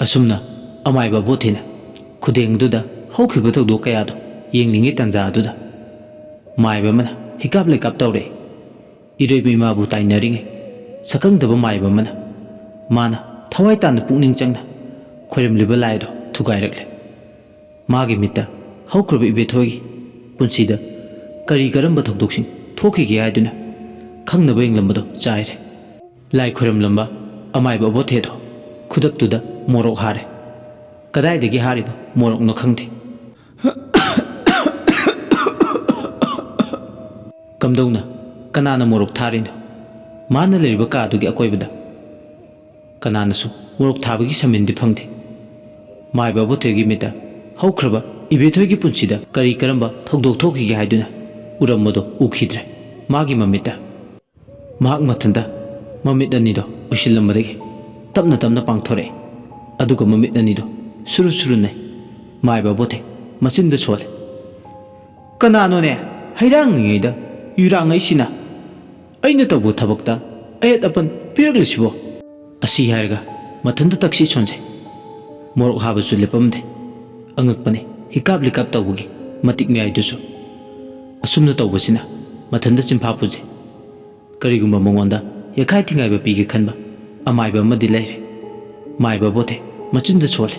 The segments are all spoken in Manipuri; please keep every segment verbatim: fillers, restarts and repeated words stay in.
ꯑꯁꯨꯝꯅ ꯑꯃꯥꯏꯕ ꯑꯕꯣꯊꯦꯅ ꯈꯨꯗꯦꯡꯗꯨꯗ ꯍꯧꯈꯤꯕ ꯊꯧꯗꯣꯛ ꯀꯌꯥꯗꯣ ꯌꯦꯡꯂꯤꯉꯩ ꯇꯥꯟꯖꯥ ꯑꯗꯨꯗ ꯃꯥꯏꯕ ꯑꯃꯅ ꯍꯤꯀꯥꯞ ꯂꯩꯀꯥꯞ ꯇꯧꯔꯛꯏ꯫ ꯏꯔꯩꯕ ꯏꯃꯥꯕꯨ ꯇꯥꯏꯅꯔꯤꯉꯩ ꯁꯛꯈꯪꯗꯕ ꯃꯥꯏꯕ ꯑꯃꯅ ꯃꯥꯅ ꯊꯋꯥꯏ ꯇꯥꯅ ꯄꯨꯛꯅꯤꯡ ꯆꯪꯅ ꯈꯣꯏꯔꯝꯂꯤꯕ ꯂꯥꯏ ꯑꯗꯣ ꯊꯨꯒꯥꯏꯔꯛꯂꯦ꯫ ꯃꯥꯒꯤ ꯃꯤꯠꯇ ꯍꯧꯈ꯭ꯔꯕ ꯏꯕꯦꯊꯣꯏꯒꯤ ꯄꯨꯟꯁꯤꯗ ꯀꯔꯤ ꯀꯔꯝꯕ ꯊꯧꯗꯣꯛꯁꯤꯡ ꯊꯣꯛꯈꯤꯒꯦ ꯍꯥꯏꯗꯨꯅ ꯈꯪꯅꯕ ꯌꯦꯡꯂꯝꯕꯗꯣ ꯆꯥꯏꯔꯦ꯫ ꯂꯥꯏ ꯈꯣꯏꯔꯝꯂꯝꯕ ꯑꯃꯥꯏꯕ ꯑꯕꯣꯊꯦꯗꯣ ꯈꯨꯗꯛꯇꯨꯗ ꯃꯣꯔꯣꯛ ꯍꯥꯔꯦ꯫ ꯀꯗꯥꯏꯗꯒꯤ ꯍꯥꯔꯤꯕ ꯃꯣꯔꯣꯛꯅꯣ ꯈꯪꯗꯦ꯫ ꯀꯝꯗꯧꯅ? ꯀꯅꯥꯅ ꯃꯣꯔꯣꯛ ꯊꯥꯔꯤꯅꯣ? ꯃꯥꯅ ꯂꯩꯔꯤꯕ ꯀꯥꯗꯨꯒꯤ ꯑꯀꯣꯏꯕꯗ ꯀꯅꯥꯅꯁꯨ ꯃꯣꯔꯣꯛ ꯊꯥꯕꯒꯤ ꯁꯃꯤꯟꯗꯤ ꯐꯪꯗꯦ꯫ ꯃꯥꯏꯕ ꯑꯕꯣꯊꯣꯏꯒꯤ ꯃꯤꯠꯇ ꯍꯧꯈ꯭ꯔꯕ ꯏꯕꯦꯊꯣꯏꯒꯤ ꯄꯨꯟꯁꯤꯗ ꯀꯔꯤ ꯀꯔꯝꯕ ꯊꯧꯗꯣꯛ ꯊꯣꯛꯈꯤꯒꯦ ꯍꯥꯏꯗꯨꯅ ꯎꯔꯝꯕꯗꯣ ꯎꯈꯤꯗ꯭ꯔꯦ꯫ ꯃꯥꯒꯤ ꯃꯃꯤꯠꯇ ꯃꯍꯥꯛ ꯃꯊꯟꯇ ꯃꯃꯤꯠ ꯑꯅꯤꯗꯣ ꯎꯏꯁꯤꯜꯂꯝꯕꯗꯒꯤ ꯇꯞꯅ ꯇꯞꯅ ꯄꯥꯡꯊꯣꯔꯛꯏ꯫ ꯑꯗꯨꯒ ꯃꯃꯤꯠ ꯑꯅꯤꯗꯣ ꯁꯨꯔꯨ ꯁꯨꯔꯨ ꯅꯩ꯫ ꯃꯥꯏꯕ ꯑꯕꯣꯊꯦ ꯃꯆꯤꯟꯗ ꯁꯣꯜꯂꯤ꯫ "ꯀꯅꯥꯅꯣꯅꯦ ꯍꯩꯔꯥꯡꯂꯤꯉꯩꯗ ꯌꯨꯔꯥꯡꯉꯩꯁꯤꯅ? ꯑꯩꯅ ꯇꯧꯕ ꯊꯕꯛꯇ ꯑꯌꯦꯠ ꯑꯄꯟ ꯄꯤꯔꯛꯂꯤꯁꯤꯕꯣ?" ꯑꯁꯤ ꯍꯥꯏꯔꯒ ꯃꯊꯟꯇ ꯇꯛꯁꯤ ꯁꯣꯟꯖꯩ꯫ ꯃꯣꯔꯣꯛ ꯍꯥꯕꯁꯨ ꯂꯦꯞꯄꯝꯗꯦ꯫ ꯑꯉꯛꯄꯅꯤ, ꯍꯤꯀꯥꯞ ꯂꯤꯀꯥꯞ ꯇꯧꯕꯒꯤ ꯃꯇꯤꯛ ꯃꯌꯥꯏꯗꯨꯁꯨ꯫ ꯑꯁꯨꯝꯅ ꯇꯧꯕꯁꯤꯅ ꯃꯊꯟꯇ ꯆꯤꯟꯐꯥ ꯄꯨꯖꯩ꯫ ꯀꯔꯤꯒꯨꯝꯕ ꯃꯉꯣꯟꯗ ꯌꯦꯈꯥꯏ ꯊꯤꯡꯒꯥꯏꯕ ꯄꯤꯒꯦ ꯈꯟꯕ ꯑꯃꯥꯏꯕ ꯑꯃꯗꯤ ꯂꯩꯔꯦ꯫ ꯃꯥꯏꯕ ꯕꯣꯊꯦ ꯃꯆꯤꯟꯗ ꯁꯣꯜꯂꯦ꯫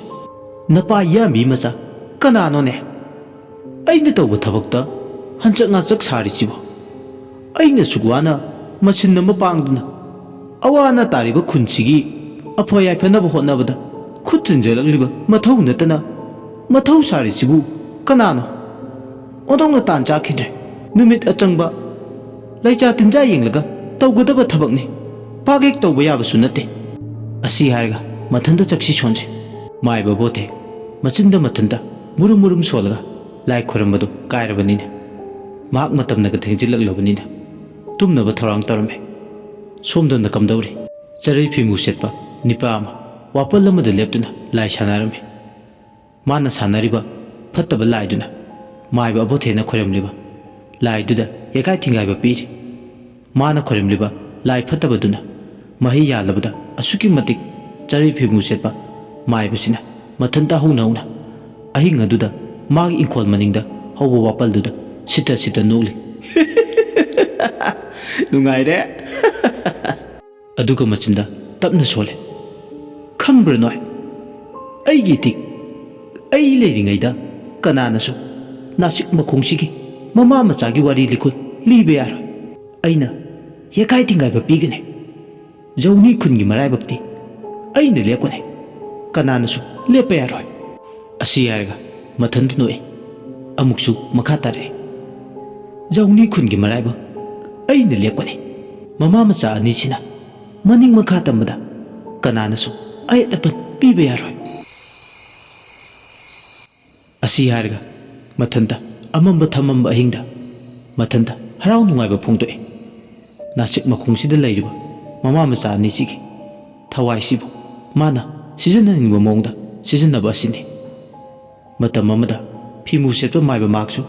"ꯅꯄꯥ ꯌꯥꯝꯕꯤ ꯃꯆꯥ, ꯀꯅꯥꯅꯣꯅꯦ ꯑꯩꯅ ꯇꯧꯕ ꯊꯕꯛꯇ ꯍꯟꯆꯛ ꯉꯥꯆꯛ ꯁꯥꯔꯤꯁꯤꯕꯣ? ꯑꯩꯅ ꯁꯨꯛ ꯋꯥꯅ ꯃꯁꯤꯟ ꯑꯃ ꯄꯥꯡꯗꯨꯅ ꯑꯋꯥ ꯑꯅꯥ ꯇꯥꯔꯤꯕ ꯈꯨꯟꯁꯤꯒꯤ ꯑꯐ ꯌꯥꯏꯐꯅꯕ ꯍꯣꯠꯅꯕꯗ ꯈꯨꯠ ꯊꯤꯟꯖꯜꯂꯛꯂꯤꯕ ꯃꯊꯧ ꯅꯠꯇꯅ ꯃꯊꯧ ꯁꯥꯔꯤꯁꯤꯕꯨ ꯀꯅꯥꯅꯣ? ꯑꯣꯟꯊꯣꯛꯅ ꯇꯥꯟ ꯆꯥꯈꯤꯗ꯭ꯔꯦ꯫ ꯅꯨꯃꯤꯠ ꯑꯆꯪꯕ ꯂꯩꯆꯥ ꯇꯤꯟꯖꯥ ꯌꯦꯡꯂꯒ ꯇꯧꯒꯗꯕ ꯊꯕꯛꯅꯤ꯫ ꯄꯥꯛ ꯍꯦꯛ ꯇꯧꯕ ꯌꯥꯕꯁꯨ ꯅꯠꯇꯦ꯫" ꯑꯁꯤ ꯍꯥꯏꯔꯒ ꯃꯊꯟꯇ ꯆꯛꯁꯤ ꯁꯣꯟꯖꯩ꯫ ꯃꯥꯏꯕ ꯕꯣꯊꯦ ꯃꯆꯤꯟꯗ ꯃꯊꯟꯇ ꯃꯨꯔꯨꯝ ꯃꯨꯔꯨꯝ ꯁꯣꯜꯂꯒ ꯂꯥꯏ ꯈꯣꯏꯔꯝꯕꯗꯨ ꯀꯥꯏꯔꯕꯅꯤꯅ, ꯃꯍꯥꯛ ꯃꯇꯝꯅꯒ ꯊꯦꯡꯖꯤꯜꯂꯛꯂꯕꯅꯤꯅ ꯇꯨꯝꯅꯕ ꯊꯧꯔꯥꯡ ꯇꯧꯔꯝꯃꯤ꯫ ꯁꯣꯝꯗꯅ ꯀꯝꯗꯧꯔꯤ? ꯆꯔꯩ ꯐꯤꯃꯨ ꯁꯦꯠꯄ ꯅꯤꯄꯥ ꯑꯃ ꯋꯥꯄꯜ ꯑꯃꯗ ꯂꯦꯞꯇꯨꯅ ꯂꯥꯏ ꯁꯥꯟꯅꯔꯝꯃꯤ꯫ ꯃꯥꯅ ꯁꯥꯟꯅꯔꯤꯕ ꯐꯠꯇꯕ ꯂꯥꯏꯗꯨꯅ ꯃꯥꯏꯕ ꯑꯕꯣꯊꯦꯅ ꯈꯣꯏꯔꯝꯂꯤꯕ ꯂꯥꯏꯗꯨꯗ ꯌꯦꯀꯥꯏ ꯊꯤꯡꯒꯥꯏꯕ ꯄꯤꯔꯤ꯫ ꯃꯥꯅ ꯈꯣꯏꯔꯝꯂꯤꯕ ꯂꯥꯏ ꯐꯠꯇꯕꯗꯨꯅ ꯃꯍꯩ ꯌꯥꯜꯂꯕꯗ ꯑꯁꯨꯛꯀꯤ ꯃꯇꯤꯛ ꯆꯔꯩ ꯐꯤꯃꯨ ꯁꯦꯠꯄ ꯃꯥꯏꯕꯁꯤꯅ ꯃꯊꯟꯇ ꯍꯧꯅ ꯍꯧꯅ ꯑꯍꯤꯡ ꯑꯗꯨꯗ ꯃꯥꯒꯤ ꯏꯪꯈꯣꯜ ꯃꯅꯤꯡꯗ ꯍꯧꯕ ꯋꯥꯄꯜꯗꯨꯗ ꯁꯤꯠꯇ ꯁꯤꯠꯇ ꯅꯣꯛꯂꯤ꯫ "ꯅꯨꯡꯉꯥꯏꯔꯦ?" ꯑꯗꯨꯒ ꯃꯆꯤꯟꯗ ꯇꯞꯅ ꯁꯣꯜꯂꯦ꯫ "ꯈꯪꯕ꯭ꯔꯥ ꯅꯣꯏ, ꯑꯩꯒꯤ ꯏꯇꯤꯛ, ꯑꯩ ꯂꯩꯔꯤꯉꯩꯗ ꯀꯅꯥꯅꯁꯨ ꯅꯥꯁꯤꯛ ꯃꯈꯣꯡꯁꯤꯒꯤ ꯃꯃꯥ ꯃꯆꯥꯒꯤ ꯋꯥꯔꯤ ꯂꯤꯈꯨꯜ ꯂꯤꯕ ꯌꯥꯔꯣꯏ꯫ ꯑꯩꯅ ꯌꯦꯀꯥꯏ ꯊꯤꯡꯒꯥꯏꯕ ꯄꯤꯒꯅꯤ꯫ ꯖꯧꯅꯤ ꯈꯨꯟꯒꯤ ꯃꯔꯥꯏꯕꯛꯇꯤ ꯑꯩꯅ ꯂꯦꯞꯀꯅꯤ꯫ ꯀꯅꯥꯅꯁꯨ ꯂꯦꯞꯄ ꯌꯥꯔꯣꯏ꯫" ꯑꯁꯤ ꯍꯥꯏꯔꯒ ꯃꯊꯟꯇ ꯅꯣꯛꯏ꯫ ꯑꯃꯨꯛꯁꯨ ꯃꯈꯥ ꯇꯥꯔꯛꯏ꯫ "ꯖꯧꯅꯤ ꯈꯨꯟꯒꯤ ꯃꯔꯥꯏꯕꯛ ꯑꯩꯅ ꯂꯦꯞꯀꯅꯤ꯫ ꯃꯃꯥ ꯃꯆꯥ ꯑꯅꯤꯁꯤꯅ ꯃꯅꯤꯡ ꯃꯈꯥ ꯇꯝꯕꯗ ꯀꯅꯥꯅꯁꯨ ꯑꯌꯦꯠ ꯑꯄꯟ ꯄꯤꯕ ꯌꯥꯔꯣꯏ꯫" ꯑꯁꯤ ꯍꯥꯏꯔꯒ ꯃꯊꯟꯇ ꯑꯃꯝꯕ ꯊꯃꯝꯕ ꯑꯍꯤꯡꯗ ꯃꯊꯟꯇ ꯍꯔꯥꯎ ꯅꯨꯡꯉꯥꯏꯕ ꯐꯣꯡꯗꯣꯛꯏ꯫ ꯅꯥꯁꯤꯛ ꯃꯈꯣꯡꯁꯤꯗ ꯂꯩꯔꯤꯕ ꯃꯃꯥ ꯃꯆꯥ ꯑꯅꯤꯁꯤꯒꯤ ꯊꯋꯥꯏꯁꯤꯕꯨ ꯃꯥꯅ ꯁꯤꯖꯤꯟꯅꯅꯤꯡꯕ ꯃꯑꯣꯡꯗ ꯁꯤꯖꯤꯟꯅꯕ ꯑꯁꯤꯅꯤ꯫ ꯃꯇꯝ ꯑꯃꯗ ꯐꯤꯃꯨ ꯁꯦꯠꯄ ꯃꯥꯏꯕ ꯃꯍꯥꯛꯁꯨ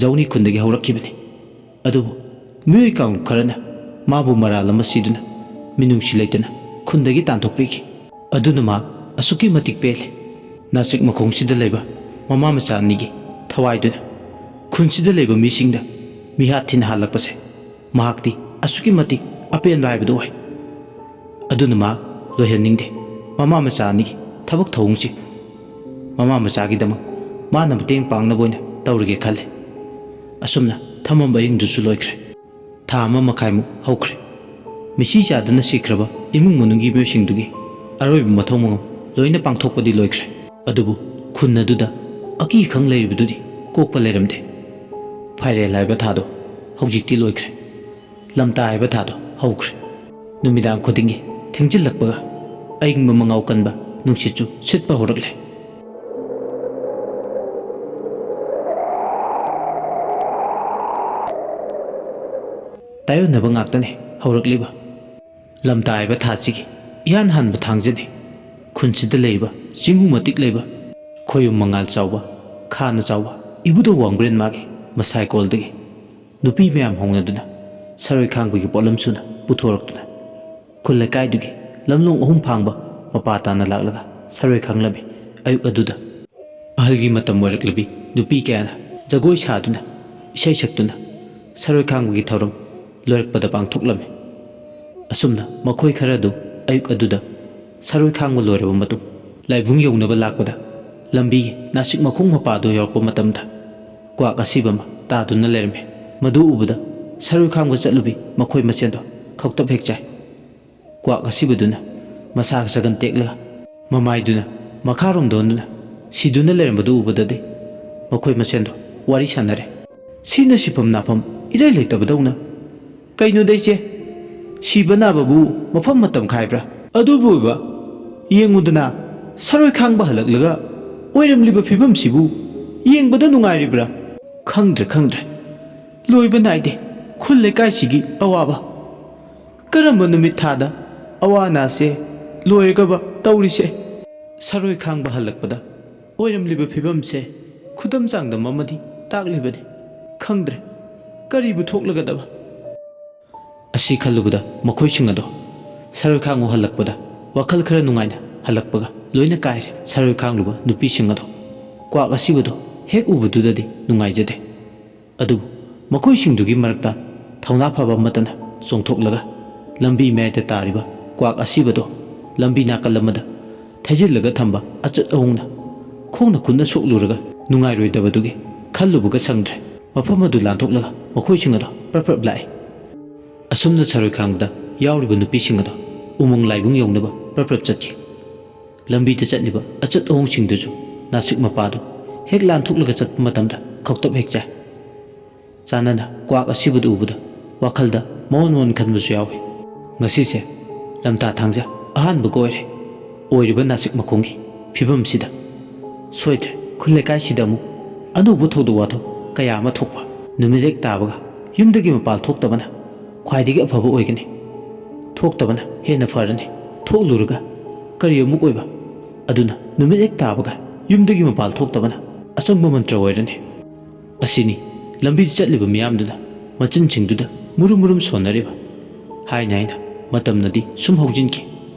ꯖꯧꯅꯤ ꯈꯨꯟꯗꯒꯤ ꯍꯧꯔꯛꯈꯤꯕꯅꯤ꯫ ꯑꯗꯨꯕꯨ ꯃꯤꯑꯣꯏ ꯀꯥꯡꯂꯨꯞ ꯈꯔꯅ ꯃꯥꯕꯨ ꯃꯔꯥꯜ ꯑꯃ ꯁꯤꯗꯨꯅ ꯃꯤꯅꯨꯡꯁꯤ ꯂꯩꯇꯅ ꯈꯨꯟꯗꯒꯤ ꯇꯥꯟꯊꯣꯛꯄꯤꯈꯤ꯫ ꯑꯗꯨꯅ ꯃꯍꯥꯛ ꯑꯁꯨꯛꯀꯤ ꯃꯇꯤꯛ ꯄꯦꯜꯂꯤ꯫ ꯅꯥꯁꯤꯛ ꯃꯈꯣꯡꯁꯤꯗ ꯂꯩꯕ ꯃꯃꯥ ꯃꯆꯥ ꯑꯅꯤꯒꯤ ꯊꯋꯥꯏꯗꯨꯅ ꯈꯨꯟꯁꯤꯗ ꯂꯩꯕ ꯃꯤꯁꯤꯡꯗ ꯃꯤꯍꯥꯠ ꯊꯤꯅ ꯍꯥꯜꯂꯛꯄꯁꯦ ꯃꯍꯥꯛꯇꯤ ꯑꯁꯨꯛꯀꯤ ꯃꯇꯤꯛ ꯑꯄꯦꯟꯕ ꯍꯥꯏꯕꯗꯨ ꯑꯣꯏ꯫ ꯑꯗꯨꯅ ꯃꯍꯥꯛ ꯂꯣꯏꯍꯟꯅꯤꯡꯗꯦ꯫ ꯃꯃꯥ ꯃꯆꯥ ꯑꯅꯤꯒꯤ ꯊꯕꯛ ꯊꯧꯑꯣꯡꯁꯤ ꯃꯃꯥ ꯃꯆꯥꯒꯤꯗꯃꯛ ꯃꯥꯅ ꯃꯇꯦꯡ ꯄꯥꯡꯅꯕ ꯑꯣꯏꯅ ꯇꯧꯔꯒꯦ ꯈꯜꯂꯦ꯫ ꯑꯁꯨꯝꯅ ꯊꯃꯝꯕ ꯑꯍꯤꯡꯗꯨꯁꯨ ꯂꯣꯏꯈ꯭ꯔꯦ꯫ ꯊꯥ ꯑꯃ ꯃꯈꯥꯏꯃꯨꯛ ꯍꯧꯈ꯭ꯔꯦ꯫ ꯃꯤꯁꯤ ꯆꯥꯗꯨꯅ ꯁꯤꯈ꯭ꯔꯕ ꯏꯃꯨꯡ ꯃꯅꯨꯡꯒꯤ ꯃꯤꯑꯣꯏꯁꯤꯡꯗꯨꯒꯤ ꯑꯔꯣꯏꯕ ꯃꯊꯧ ꯃꯉꯝ ꯂꯣꯏꯅ ꯄꯥꯡꯊꯣꯛꯄꯗꯤ ꯂꯣꯏꯈ꯭ꯔꯦ꯫ ꯑꯗꯨꯕꯨ ꯈꯨꯟ ꯑꯗꯨꯗ ꯑꯀꯤ ꯑꯈꯪ ꯂꯩꯔꯤꯕꯗꯨꯗꯤ ꯀꯣꯛꯄ ꯂꯩꯔꯝꯗꯦ꯫ ꯐꯥꯏꯔꯦꯜ ꯍꯥꯏꯕ ꯊꯥꯗꯣ ꯍꯧꯖꯤꯛꯇꯤ ꯂꯣꯏꯈ꯭ꯔꯦ꯫ ꯂꯝꯇꯥ ꯍꯥꯏꯕ ꯊꯥꯗꯣ ꯍꯧꯈ꯭ꯔꯦ꯫ ꯅꯨꯃꯤꯗꯥꯡ ꯈꯨꯗꯤꯡꯒꯤ ꯊꯦꯡꯖꯤꯜꯂꯛꯄꯒ ꯑꯏꯪꯕ ꯃꯉꯥꯎ ꯀꯟꯕ ꯅꯨꯡꯁꯤꯠꯁꯨ ꯁꯤꯠꯄ ꯍꯧꯔꯛꯂꯦ꯫ ꯇꯥꯏꯌꯣꯟꯅꯕ ꯉꯥꯛꯇꯅꯤ ꯍꯧꯔꯛꯂꯤꯕ꯫ ꯂꯝꯇꯥ ꯍꯥꯏꯕ ꯊꯥꯁꯤꯒꯤ ꯏꯍꯥꯟ ꯍꯥꯟꯕ ꯊꯥꯡꯖꯅꯤ꯫ ꯈꯨꯟꯁꯤꯗ ꯂꯩꯔꯤꯕ ꯆꯤꯡꯉꯨ ꯃꯇꯤꯛ ꯂꯩꯕ, ꯈꯣꯌꯨꯝ ꯃꯉꯥꯜ ꯆꯥꯎꯕ, ꯈꯥꯅ ꯆꯥꯎꯕ ꯏꯕꯨꯙꯧ ꯋꯥꯡꯕ꯭ꯔꯦꯟ ꯃꯥꯒꯤ ꯃꯁꯥꯏꯀꯣꯜꯗꯒꯤ ꯅꯨꯄꯤ ꯃꯌꯥꯝ ꯍꯧꯅꯗꯨꯅ ꯁꯔꯣꯏ ꯈꯥꯡꯕꯒꯤ ꯄꯣꯠꯂꯝ ꯁꯨꯅ ꯄꯨꯊꯣꯔꯛꯇꯨꯅ ꯈꯨꯜ ꯂꯩꯀꯥꯏꯗꯨꯒꯤ ꯂꯝꯂꯣꯡ ꯑꯍꯨꯝ ꯐꯥꯡꯕ ꯃꯄꯥ ꯇꯥꯅ ꯂꯥꯛꯂꯒ ꯁꯔꯣꯏ ꯈꯥꯡꯂꯝꯃꯤ꯫ ꯑꯌꯨꯛ ꯑꯗꯨꯗ ꯑꯍꯜꯒꯤ ꯃꯇꯝ ꯑꯣꯏꯔꯛꯂꯕꯤ ꯅꯨꯄꯤ ꯀꯌꯥꯅ ꯖꯒꯣꯏ ꯁꯥꯗꯨꯅ, ꯏꯁꯩ ꯁꯛꯇꯨꯅ ꯁꯔꯣꯏ ꯈꯥꯡꯕꯒꯤ ꯊꯧꯔꯝ ꯂꯣꯏꯔꯛꯄꯗ ꯄꯥꯡꯊꯣꯛꯂꯝꯃꯤ꯫ ꯑꯁꯨꯝꯅ ꯃꯈꯣꯏ ꯈꯔ ꯑꯗꯨ ꯑꯌꯨꯛ ꯑꯗꯨꯗ ꯁꯔꯣꯏ ꯈꯥꯡꯕ ꯂꯣꯏꯔꯕ ꯃꯇꯨꯡ, ꯂꯥꯏꯕꯨꯡ ꯌꯧꯅꯕ ꯂꯥꯛꯄꯗ, ꯂꯝꯕꯤꯒꯤ ꯅꯥꯁꯤꯛ ꯃꯈꯣꯡ ꯃꯄꯥꯗꯨ ꯌꯧꯔꯛꯄ ꯃꯇꯝꯗ, ꯀ꯭ꯋꯥꯛ ꯑꯁꯤꯕ ꯑꯃ ꯇꯥꯗꯨꯅ ꯂꯩꯔꯝꯃꯤ꯫ ꯃꯗꯨ ꯎꯕꯗ ꯁꯔꯣꯏ ꯈꯥꯡꯕ ꯆꯠꯂꯨꯕꯤ ꯃꯈꯣꯏ ꯃꯁꯦꯟꯗꯣ ꯈꯧꯇꯛ ꯍꯦꯛ ꯆꯥꯏ꯫ ꯀ꯭ꯋꯥꯛ ꯑꯁꯤꯕꯗꯨꯅ ꯃꯁꯥ ꯁꯒꯟ ꯇꯦꯛꯂꯒ, ꯃꯃꯥꯏꯗꯨꯅ ꯃꯈꯥꯔꯣꯝꯗ ꯑꯣꯟꯗꯨꯅ ꯁꯤꯗꯨꯅ ꯂꯩꯔꯝꯕꯗꯨ ꯎꯕꯗꯗꯤ, ꯃꯈꯣꯏ ꯃꯁꯦꯟꯗꯣ ꯋꯥꯔꯤ ꯁꯥꯟꯅꯔꯦ꯫ "ꯁꯤꯅ ꯁꯤꯐꯝ ꯅꯥꯐꯝ ꯏꯔꯩ ꯂꯩꯇꯕꯗꯧꯅ꯫ ꯀꯩꯅꯣꯗ ꯏꯆꯦ, ꯁꯤꯕ ꯅꯥꯕꯕꯨ ꯃꯐꯝ ꯃꯇꯝ ꯈꯥꯏꯕ꯭ꯔꯥ? ꯑꯗꯨꯕꯨ ꯑꯣꯏꯕ, ꯌꯦꯡꯉꯨꯗꯅ, ꯁꯔꯣꯏ ꯈꯥꯡꯕ ꯍꯜꯂꯛꯂꯒ ꯑꯣꯏꯔꯝꯂꯤꯕ ꯐꯤꯕꯝꯁꯤꯕꯨ ꯌꯦꯡꯕꯗ ꯅꯨꯡꯉꯥꯏꯔꯤꯕ꯭ꯔꯥ? ꯈꯪꯗ꯭ꯔꯦ, ꯈꯪꯗ꯭ꯔꯦ꯫ ꯂꯣꯏꯕ ꯅꯥꯏꯗꯦ ꯈꯨꯜ ꯂꯩꯀꯥꯏꯁꯤꯒꯤ ꯑꯋꯥꯕ꯫ ꯀꯔꯝꯕ ꯅꯨꯃꯤꯠ ꯊꯥꯗ ꯑꯋꯥ ꯑꯅꯥꯁꯦ ꯂꯣꯏꯔꯒꯕ ꯇꯧꯔꯤꯁꯦ?" ꯁꯔꯣꯏ ꯈꯥꯡꯕ ꯍꯜꯂꯛꯄꯗ ꯑꯣꯏꯔꯝꯂꯤꯕ ꯐꯤꯕꯝꯁꯦ ꯈꯨꯗꯝ ꯆꯥꯡꯗꯝ ꯑꯃꯗꯤ ꯇꯥꯛꯂꯤꯕꯅꯤ꯫ ꯈꯪꯗ꯭ꯔꯦ ꯀꯔꯤꯕꯨ ꯊꯣꯛꯂꯒꯗꯕ꯫ ꯑꯁꯤ ꯈꯜꯂꯨꯕꯗ ꯃꯈꯣꯏꯁꯤꯡ ꯑꯗꯣ ꯁꯔꯣꯏ ꯈꯥꯡꯕ ꯍꯜꯂꯛꯄꯗ ꯋꯥꯈꯜ ꯈꯔ ꯅꯨꯡꯉꯥꯏꯅ ꯍꯜꯂꯛꯄꯒ ꯂꯣꯏꯅ ꯀꯥꯏꯔꯦ꯫ ꯁꯔꯣꯏ ꯈꯥꯡꯂꯨꯕ ꯅꯨꯄꯤꯁꯤꯡ ꯑꯗꯣ ꯀ꯭ꯋꯥꯛ ꯑꯁꯤꯕꯗꯣ ꯍꯦꯛ ꯎꯕꯗꯨꯗꯗꯤ ꯅꯨꯡꯉꯥꯏꯖꯗꯦ꯫ ꯑꯗꯨꯕꯨ ꯃꯈꯣꯏꯁꯤꯡꯗꯨꯒꯤ ꯃꯔꯛꯇ ꯊꯧꯅꯥ ꯐꯕ ꯑꯃꯠꯇꯅ ꯆꯣꯡꯊꯣꯛꯂꯒ ꯂꯝꯕꯤ ꯃꯌꯥꯏꯗ ꯇꯥꯔꯤꯕ ꯀ꯭ꯋꯥꯛ ꯑꯁꯤꯕꯗꯣ ꯂꯝꯕꯤ ꯅꯥꯀꯜ ꯑꯃꯗ ꯊꯩꯖꯤꯜꯂꯒ ꯊꯝꯕ ꯑꯆꯠ ꯑꯋꯣꯡꯅ ꯈꯣꯡꯅ ꯈꯨꯠꯅ ꯁꯣꯛꯂꯨꯔꯒ ꯅꯨꯡꯉꯥꯏꯔꯣꯏꯗꯕꯗꯨꯒꯤ ꯈꯜꯂꯨꯕꯒ ꯁꯪꯗ꯭ꯔꯦ꯫ ꯃꯐꯝ ꯑꯗꯨ ꯂꯥꯟꯊꯣꯛꯂꯒ ꯃꯈꯣꯏꯁꯤꯡ ꯑꯗꯣ ꯄ꯭ꯔꯞ ꯄ꯭ꯔꯞ ꯂꯥꯛꯏ꯫ ꯑꯁꯨꯝꯅ ꯁꯔꯣꯏ ꯈꯥꯡꯕꯗ ꯌꯥꯎꯔꯤꯕ ꯅꯨꯄꯤꯁꯤꯡ ꯑꯗꯣ ꯎꯃꯪ ꯂꯥꯏꯕꯨꯡ ꯌꯧꯅꯕ ꯄ꯭ꯔꯞ ꯄ꯭ꯔꯞ ꯆꯠꯈꯤ꯫ ꯂꯝꯕꯤꯗ ꯆꯠꯂꯤꯕ ꯑꯆꯠ ꯑꯍꯣꯡꯁꯤꯡꯗꯨꯁꯨ ꯅꯥꯁꯤꯛ ꯃꯄꯥꯗꯨ ꯍꯦꯛ ꯂꯥꯟꯊꯣꯛꯂꯒ ꯆꯠꯄ ꯃꯇꯝꯗ ꯈꯧꯇꯛ ꯍꯦꯛ ꯆꯥꯏ꯫ ꯆꯥꯅꯅ ꯀ꯭ꯋꯥꯛ ꯑꯁꯤꯕꯗꯨ ꯎꯕꯗ ꯋꯥꯈꯜꯗ ꯃꯑꯣꯟ ꯃꯑꯣꯟ ꯈꯟꯕꯁꯨ ꯌꯥꯎꯏ꯫ ꯉꯁꯤꯁꯦ ꯂꯝꯇꯥ ꯊꯥꯡꯖ ꯑꯍꯥꯟꯕꯒ ꯑꯣꯏꯔꯦ꯫ ꯑꯣꯏꯔꯤꯕ ꯅꯥꯁꯤꯛ ꯃꯈꯣꯡꯒꯤ ꯐꯤꯕꯝꯁꯤꯗ ꯁꯣꯏꯗ꯭ꯔꯦ ꯈꯨꯜ ꯂꯩꯀꯥꯏꯁꯤꯗ ꯑꯃꯨꯛ ꯑꯅꯧꯕ ꯊꯧꯗꯣꯛ ꯋꯥꯊꯣꯛ ꯀꯌꯥ ꯑꯃ ꯊꯣꯛꯄ꯫ ꯅꯨꯃꯤꯠ ꯍꯦꯛ ꯇꯥꯕꯒ ꯌꯨꯝꯗꯒꯤ ꯃꯄꯥꯜ ꯊꯣꯛꯇꯕꯅ ꯈ꯭ꯋꯥꯏꯗꯒꯤ ꯑꯐꯕ ꯑꯣꯏꯒꯅꯤ꯫ ꯊꯣꯛꯇꯕꯅ ꯍꯦꯟꯅ ꯐꯔꯅꯤ꯫ ꯊꯣꯛꯂꯨꯔꯒ ꯀꯔꯤ ꯑꯃꯨꯛ ꯑꯣꯏꯕ? ꯑꯗꯨꯅ ꯅꯨꯃꯤꯠ ꯍꯦꯛ ꯇꯥꯕꯒ ꯌꯨꯝꯗꯒꯤ ꯃꯄꯥꯜ ꯊꯣꯛꯇꯕꯅ ꯑꯆꯪꯕ ꯃꯟꯇ꯭ꯔ ꯑꯣꯏꯔꯅꯤ꯫ ꯑꯁꯤꯅꯤ ꯂꯝꯕꯤꯗ ꯆꯠꯂꯤꯕ ꯃꯤꯌꯥꯝꯗꯨꯅ ꯃꯆꯤꯟꯁꯤꯡꯗꯨꯗ ꯃꯨꯔꯨꯝ ꯃꯨꯔꯨꯝ ꯁꯣꯟꯅꯔꯤꯕ꯫ ꯍꯥꯏꯅ ꯍꯥꯏꯅ ꯃꯇꯝꯅꯗꯤ ꯁꯨꯝ ꯍꯧꯖꯤꯟꯈꯤ꯫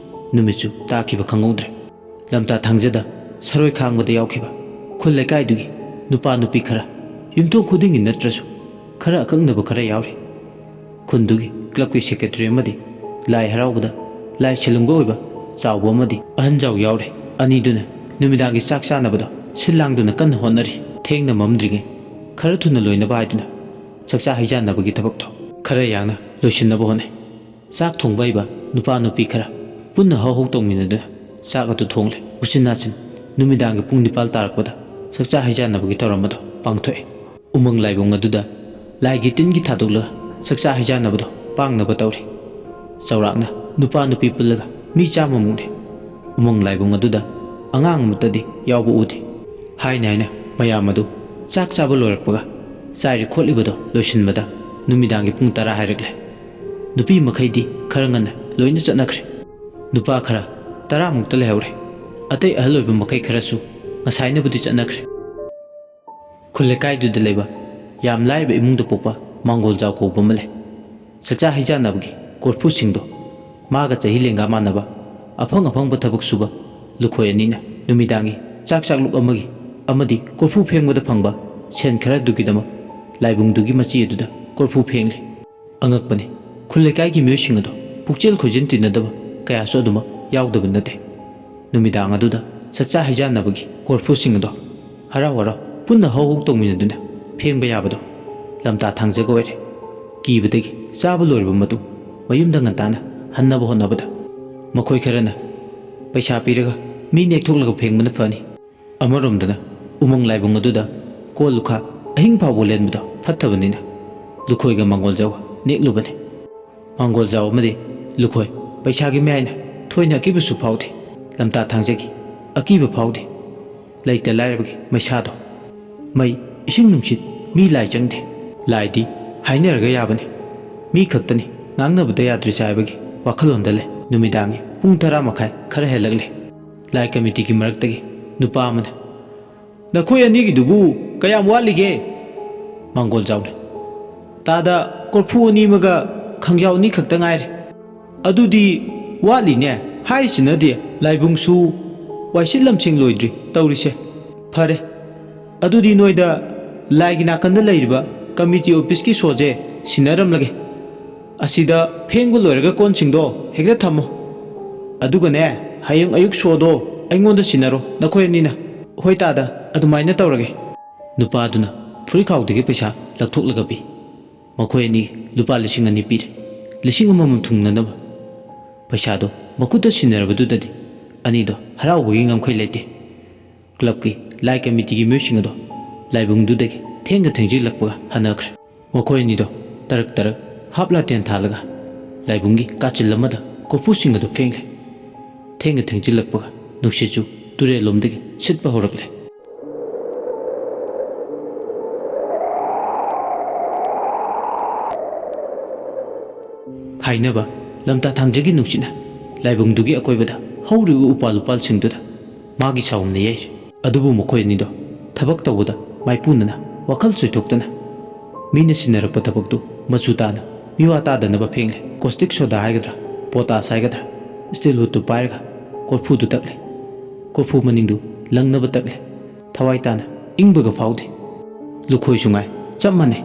ꯅꯨꯃꯤꯠꯁꯨ ꯇꯥꯈꯤꯕ ꯈꯪꯍꯧꯗ꯭ꯔꯦ꯫ ꯂꯝꯇꯥ ꯊꯥꯡꯖꯗ ꯁꯔꯣꯏ ꯈꯥꯡꯕꯗ ꯌꯥꯎꯈꯤꯕ ꯈꯨꯜ ꯂꯩꯀꯥꯏꯗꯨꯒꯤ ꯅꯨꯄꯥ ꯅꯨꯄꯤ ꯈꯔ, ꯌꯨꯝꯊꯣꯡ ꯈꯨꯗꯤꯡꯒꯤ ꯅꯠꯇ꯭ꯔꯁꯨ ꯈꯔ ꯑꯀꯛꯅꯕ ꯈꯔ ꯌꯥꯎꯔꯤ꯫ ꯈꯨꯟꯗꯨꯒꯤ ꯀ꯭ꯂꯕꯀꯤ ꯁꯦꯀ꯭ꯔꯦꯇꯔꯤ ꯑꯃꯗꯤ ꯂꯥꯏ ꯍꯔꯥꯎꯕꯗ ꯂꯥꯏ ꯁꯤꯜꯂꯝꯕ ꯑꯣꯏꯕ ꯆꯥꯎꯕ ꯑꯃꯗꯤ ꯑꯍꯟ ꯖꯥꯎ ꯌꯥꯎꯔꯦ꯫ ꯑꯅꯤꯗꯨꯅ ꯅꯨꯃꯤꯗꯥꯡꯒꯤ ꯆꯥꯛ ꯆꯥꯅꯕꯗꯣ ꯁꯤꯜ ꯂꯥꯡꯗꯨꯅ ꯀꯟꯅ ꯍꯣꯠꯅꯔꯤ꯫ ꯊꯦꯡꯅ ꯃꯝꯗ꯭ꯔꯤꯉꯩ ꯈꯔ ꯊꯨꯅ ꯂꯣꯏꯅꯕ ꯍꯥꯏꯗꯨꯅ ꯆꯥꯛꯆꯥ ꯍꯩꯖꯥꯟꯅꯕꯒꯤ ꯊꯕꯛꯇꯣ ꯈꯔ ꯌꯥꯡꯅ ꯂꯣꯏꯁꯤꯟꯅꯕ ꯍꯣꯠꯅꯩ꯫ ꯆꯥꯛ ꯊꯣꯡꯕ ꯍꯩꯕ ꯅꯨꯄꯥ ꯅꯨꯄꯤ ꯈꯔ ꯄꯨꯟꯅ ꯍꯧ ꯍꯧ ꯇꯧꯃꯤꯟꯅꯗꯨꯅ ꯆꯥꯛ ꯑꯗꯨ ꯊꯣꯡꯂꯦ꯫ ꯎꯆꯤꯟ ꯅꯥꯆꯤꯟ ꯅꯨꯃꯤꯗꯥꯡꯒꯤ ꯄꯨꯡ ꯅꯤꯄꯥꯜ ꯇꯥꯔꯛꯄꯗ ꯆꯥꯛꯆꯥ ꯍꯩꯖꯥꯟꯅꯕꯒꯤ ꯊꯧꯔꯝ ꯑꯗꯨ ꯄꯥꯡꯊꯣꯛꯑꯦ꯫ ꯎꯃꯪ ꯂꯥꯏꯕꯨꯡ ꯑꯗꯨꯗ ꯂꯥꯏꯒꯤ ꯇꯤꯟꯒꯤ ꯊꯥꯗꯣꯛꯂꯒ ꯆꯥꯛꯆꯥ ꯍꯩꯖꯥꯟꯅꯕꯗꯣ ꯄꯥꯡꯅꯕ ꯇꯧꯔꯤ꯫ ꯆꯥꯎꯔꯥꯛꯅ ꯅꯨꯄꯥ ꯅꯨꯄꯤ ꯄꯨꯜꯂꯒ ꯃꯤ ꯆꯥꯝꯃꯃꯨꯛꯅꯤ꯫ ꯎꯃꯪ ꯂꯥꯏꯕꯨꯡ ꯑꯗꯨꯗ ꯑꯉꯥꯡ ꯑꯃꯠꯇꯗꯤ ꯌꯥꯎꯕ ꯎꯗꯦ꯫ ꯍꯥꯏꯅ ꯍꯥꯏꯅ ꯃꯌꯥꯝ ꯑꯗꯨ ꯆꯥꯛ ꯆꯥꯕ ꯂꯣꯏꯔꯛꯄꯒ ꯆꯥꯏꯔꯤ ꯈꯣꯠꯂꯤꯕꯗꯣ ꯂꯣꯏꯁꯤꯟꯕꯗ ꯅꯨꯃꯤꯗꯥꯡꯒꯤ ꯄꯨꯡ ꯇꯔꯥ ꯍꯥꯏꯔꯛꯂꯦ꯫ ꯅꯨꯄꯤ ꯃꯈꯩꯗꯤ ꯈꯔ ꯉꯟꯅ ꯂꯣꯏꯅ ꯆꯠꯅꯈ꯭ꯔꯦ꯫ ꯅꯨꯄꯥ ꯈꯔ ꯇꯔꯥꯃꯨꯛꯇ ꯂꯩꯍꯧꯔꯦ꯫ ꯑꯇꯩ ꯑꯍꯜ ꯑꯣꯏꯕ ꯃꯈꯩ ꯈꯔꯁꯨ ꯉꯁꯥꯏꯅꯕꯨꯗꯤ ꯆꯠꯅꯈ꯭ꯔꯦ꯫ ꯈꯨꯜ ꯂꯩꯀꯥꯏꯗꯨꯗ ꯂꯩꯕ ꯌꯥꯝ ꯂꯥꯏꯔꯕ ꯏꯃꯨꯡꯗ ꯄꯣꯛꯄ ꯃꯥꯡꯒꯣꯜ ꯖꯥꯎ ꯀꯧꯕ ꯑꯃ ꯂꯩ꯫ ꯆꯥꯛꯆꯥ ꯍꯩꯖꯥꯟꯅꯕꯒꯤ ꯀꯣꯔꯐꯨꯁꯤꯡꯗꯣ ꯃꯥꯒ ꯆꯍꯤ ꯂꯦꯡꯒꯥ ꯃꯥꯟꯅꯕ ꯑꯐꯪ ꯑꯐꯪꯕ ꯊꯕꯛ ꯁꯨꯕ ꯂꯨꯈꯣꯏ ꯑꯅꯤꯅ ꯅꯨꯃꯤꯗꯥꯡꯒꯤ ꯆꯥꯛ ꯆꯥꯛꯂꯨꯛ ꯑꯃꯒꯤ ꯑꯃꯗꯤ ꯀꯣꯔꯐꯨ ꯐꯦꯡꯕꯗ ꯐꯪꯕ ꯁꯦꯟ ꯈꯔꯗꯨꯒꯤꯗꯃꯛ ꯂꯥꯏꯕꯨꯡꯗꯨꯒꯤ ꯃꯆꯤ ꯑꯗꯨꯗ ꯀꯣꯔꯐꯨ ꯐꯦꯡꯂꯤ꯫ ꯑꯉꯛꯄꯅꯤ, ꯈꯨꯜ ꯂꯩꯀꯥꯏꯒꯤ ꯃꯤꯑꯣꯏꯁꯤꯡ ꯑꯗꯣ ꯄꯨꯛꯆꯦꯜ ꯈꯣꯏꯖꯦꯜ ꯇꯤꯟꯅꯗꯕ ꯀꯌꯥꯁꯨ ꯑꯗꯨꯃꯛ ꯌꯥꯎꯗꯕ ꯅꯠꯇꯦ꯫ ꯅꯨꯃꯤꯗꯥꯡ ꯑꯗꯨꯗ ꯆꯥꯛꯆꯥ ꯍꯩꯖꯥꯟꯅꯕꯒꯤ ꯀꯣꯔꯐꯨꯁꯤꯡ ꯑꯗꯣ ꯍꯔꯥꯎ ꯍꯔꯥꯎ ꯄꯨꯟꯅ ꯍꯧ ꯍꯧ ꯇꯧꯃꯤꯟꯅꯗꯨꯅ ꯐꯦꯡꯕ ꯌꯥꯕꯗꯣ ꯂꯝꯇꯥ ꯊꯥꯡꯖꯒ ꯑꯣꯏꯔꯦ꯫ ꯀꯤꯕꯗꯒꯤ ꯆꯥꯕ ꯂꯣꯏꯔꯕ ꯃꯇꯨꯡ ꯃꯌꯨꯝꯗ ꯉꯟꯇꯥꯅ ꯍꯟꯅꯕ ꯍꯣꯠꯅꯕꯗ ꯃꯈꯣꯏ ꯈꯔꯅ ꯄꯩꯁꯥ ꯄꯤꯔꯒ ꯃꯤ ꯅꯦꯛꯊꯣꯛꯂꯒ ꯐꯦꯡꯕꯅ ꯐꯅꯤ꯫ ꯑꯃꯔꯣꯝꯗꯅ ꯎꯃꯪ ꯂꯥꯏꯕꯨꯡ ꯑꯗꯨꯗ ꯀꯣꯜ ꯂꯨꯈꯥꯛ ꯑꯍꯤꯡ ꯐꯥꯎꯕ ꯂꯦꯟꯕꯗꯣ ꯐꯠꯇꯕꯅꯤꯅ ꯂꯨꯈꯣꯏꯒ ꯃꯥꯡꯒꯣꯜ ꯖꯥꯎ ꯅꯦꯛꯂꯨꯕꯅꯤ꯫ ꯃꯥꯡꯒꯣꯜ ꯖꯥꯎ ꯑꯃꯗꯤ ꯂꯨꯈꯣꯏ ꯄꯩꯁꯥꯒꯤ ꯃꯌꯥꯏꯅ ꯊꯣꯏꯅ ꯑꯀꯤꯕꯁꯨ ꯐꯥꯎꯗꯦ꯫ ꯂꯝꯇꯥ ꯊꯥꯡꯖꯒꯤ ꯑꯀꯤꯕ ꯐꯥꯎꯗꯦ꯫ ꯂꯩꯇ ꯂꯥꯏꯔꯕꯒꯤ ꯃꯩꯁꯥꯗꯣ꯫ ꯃꯩ, ꯏꯁꯤꯡ ꯅꯨꯡꯁꯤꯠ, ꯃꯤ ꯂꯥꯏ ꯆꯪꯗꯦ꯫ ꯂꯥꯏꯗꯤ ꯍꯥꯏꯅꯔꯒ ꯌꯥꯕꯅꯤ꯫ ꯃꯤ ꯈꯛꯇꯅꯤ, ꯉꯥꯡꯅꯕꯗ ꯌꯥꯗ꯭ꯔꯤꯁꯦ ꯍꯥꯏꯕꯒꯤ ꯋꯥꯈꯜꯂꯣꯟꯗ ꯂꯩ꯫ ꯅꯨꯃꯤꯗꯥꯡꯒꯤ ꯄꯨꯡ ꯇꯔꯥ ꯃꯈꯥꯏ ꯈꯔ ꯍꯦꯜꯂꯛꯂꯦ꯫ ꯂꯥꯏ ꯀꯃꯤꯇꯤꯒꯤ ꯃꯔꯛꯇꯒꯤ ꯅꯨꯄꯥ ꯑꯃꯅ, "ꯅꯈꯣꯏ ꯑꯅꯤꯒꯤꯗꯨꯕꯨ ꯀꯌꯥꯝ ꯋꯥꯠꯂꯤꯒꯦ?" ꯃꯥꯡꯒꯣꯜ ꯖꯥꯎꯅ, "ꯇꯥꯗ ꯀꯣꯔꯐꯨ ꯑꯅꯤ ꯑꯃꯒ ꯈꯥꯡꯖꯥꯎ ꯑꯅꯤ ꯈꯛꯇ ꯉꯥꯏꯔꯦ꯫" "ꯑꯗꯨꯗꯤ ꯋꯥꯠꯂꯤꯅꯦ꯫ ꯍꯥꯏꯔꯤꯁꯤꯅꯗꯤ ꯂꯥꯏꯕꯨꯡꯁꯨ ꯋꯥꯏꯁꯤꯠ ꯂꯝꯁꯦꯡ ꯂꯣꯏꯗ꯭ꯔꯤ ꯇꯧꯔꯤꯁꯦ꯫ ꯐꯔꯦ, ꯑꯗꯨꯗꯤ ꯅꯣꯏꯗ ꯂꯥꯏꯒꯤ ꯅꯥꯀꯟꯗ ꯂꯩꯔꯤꯕ ꯀꯃꯤꯇꯤ ꯑꯣꯐꯤꯁꯀꯤ ꯁꯣꯁꯦ ꯁꯤꯟꯅꯔꯝꯂꯒꯦ꯫ ꯑꯁꯤꯗ ꯐꯦꯡꯕ ꯂꯣꯏꯔꯒ ꯀꯣꯟꯁꯤꯡꯗꯣ ꯍꯦꯛꯇ ꯊꯝꯃꯣ꯫ ꯑꯗꯨꯒꯅꯦ, ꯍꯌꯦꯡ ꯑꯌꯨꯛ ꯁꯣꯗꯣ ꯑꯩꯉꯣꯟꯗ ꯁꯤꯟꯅꯔꯣ, ꯅꯈꯣꯏ ꯑꯅꯤꯅ꯫ "ꯍꯣꯏ ꯇꯥꯗ, ꯑꯗꯨꯃꯥꯏꯅ ꯇꯧꯔꯒꯦ꯫" ꯅꯨꯄꯥꯗꯨꯅ ꯐꯨꯔꯤꯠꯈꯥꯎꯗꯒꯤ ꯄꯩꯁꯥ ꯂꯧꯊꯣꯛꯂꯒ ꯄꯤ꯫ ꯃꯈꯣꯏ ꯑꯅꯤ ꯂꯨꯄꯥ ꯂꯤꯁꯤꯡ ꯑꯅꯤ ꯄꯤꯔꯦ, ꯂꯤꯁꯤꯡ ꯑꯃꯃꯝ ꯊꯨꯡꯅꯅꯕ꯫ ꯄꯩꯁꯥꯗꯣ ꯃꯈꯨꯠꯇ ꯁꯤꯟꯅꯔꯕꯗꯨꯗꯗꯤ ꯑꯅꯤꯗꯣ ꯍꯔꯥꯎꯕꯒꯤ ꯉꯝꯈꯩ ꯂꯩꯇꯦ꯫ ꯀ꯭ꯂꯕꯀꯤ ꯂꯥꯏ ꯀꯃꯤꯇꯤꯒꯤ ꯃꯤꯑꯣꯏꯁꯤꯡ ꯑꯗꯣ ꯂꯥꯏꯕꯨꯡꯗꯨꯗꯒꯤ ꯊꯦꯡꯅ ꯊꯦꯡꯖꯤꯜꯂꯛꯄꯒ ꯍꯟꯅꯈ꯭ꯔꯦ꯫ ꯃꯈꯣꯏ ꯑꯅꯤꯗꯣ ꯇꯔꯛ ꯇꯔꯛ ꯍꯥꯞ ꯂꯥꯇꯦꯟ ꯊꯥꯜꯂꯒ ꯂꯥꯏꯕꯨꯡꯒꯤ ꯀꯥꯆꯤꯜ ꯑꯃꯗ ꯀꯣꯔꯐꯨꯁꯤꯡ ꯑꯗꯨ ꯐꯦꯡꯂꯦ꯫ ꯊꯦꯡꯅ ꯊꯦꯡꯖꯤꯜꯂꯛꯄꯒ ꯅꯨꯡꯁꯤꯠꯁꯨ ꯇꯨꯔꯦꯜꯂꯣꯝꯗꯒꯤ ꯁꯤꯠꯄ ꯍꯧꯔꯛꯂꯦ꯫ ꯍꯥꯏꯅꯕ ꯂꯝꯇꯥ ꯊꯥꯡꯖꯒꯤ ꯅꯨꯡꯁꯤꯠꯅ ꯂꯥꯏꯕꯨꯡꯗꯨꯒꯤ ꯑꯀꯣꯏꯕꯗ ꯍꯧꯔꯤꯕ ꯎꯄꯥꯜ ꯎꯄꯥꯜꯁꯤꯡꯗꯨꯗ ꯃꯥꯒꯤ ꯁꯥꯎꯝꯅ ꯌꯩꯔꯤ꯫ ꯑꯗꯨꯕꯨ ꯃꯈꯣꯏ ꯑꯅꯤꯗꯣ ꯊꯕꯛ ꯇꯧꯕꯗ ꯃꯥꯏꯄꯨꯅꯅ ꯋꯥꯈꯜ ꯆꯣꯏꯊꯣꯛꯇꯅ ꯃꯤꯅ ꯁꯤꯟꯅꯔꯛꯄ ꯊꯕꯛꯇꯨ ꯃꯆꯨ ꯇꯥꯅ ꯃꯤꯋꯥ ꯇꯥꯗꯅꯕ ꯐꯦꯡꯂꯦ꯫ ꯀꯣꯁꯇꯤꯛ ꯁꯣꯗꯥ ꯍꯥꯏꯒꯗ꯭ꯔꯥ, ꯄꯣꯇꯥꯁ ꯍꯥꯏꯒꯗ꯭ꯔꯥ, ꯁ꯭ꯇꯤꯜ ꯋꯨꯠꯇꯨ ꯄꯥꯏꯔꯒ ꯀꯣꯔꯐꯨꯗꯨ ꯇꯛꯂꯦ꯫ ꯀꯣꯔꯐꯨ ꯃꯅꯤꯡꯗꯨ ꯂꯪꯅꯕ ꯇꯛꯂꯦ꯫ ꯊꯋꯥꯏ ꯇꯥꯅ ꯏꯪꯕꯒ ꯐꯥꯎꯗꯦ꯫ ꯂꯨꯈꯣꯏꯁꯨ ꯉꯥꯏ ꯆꯞ ꯃꯥꯟꯅꯩ꯫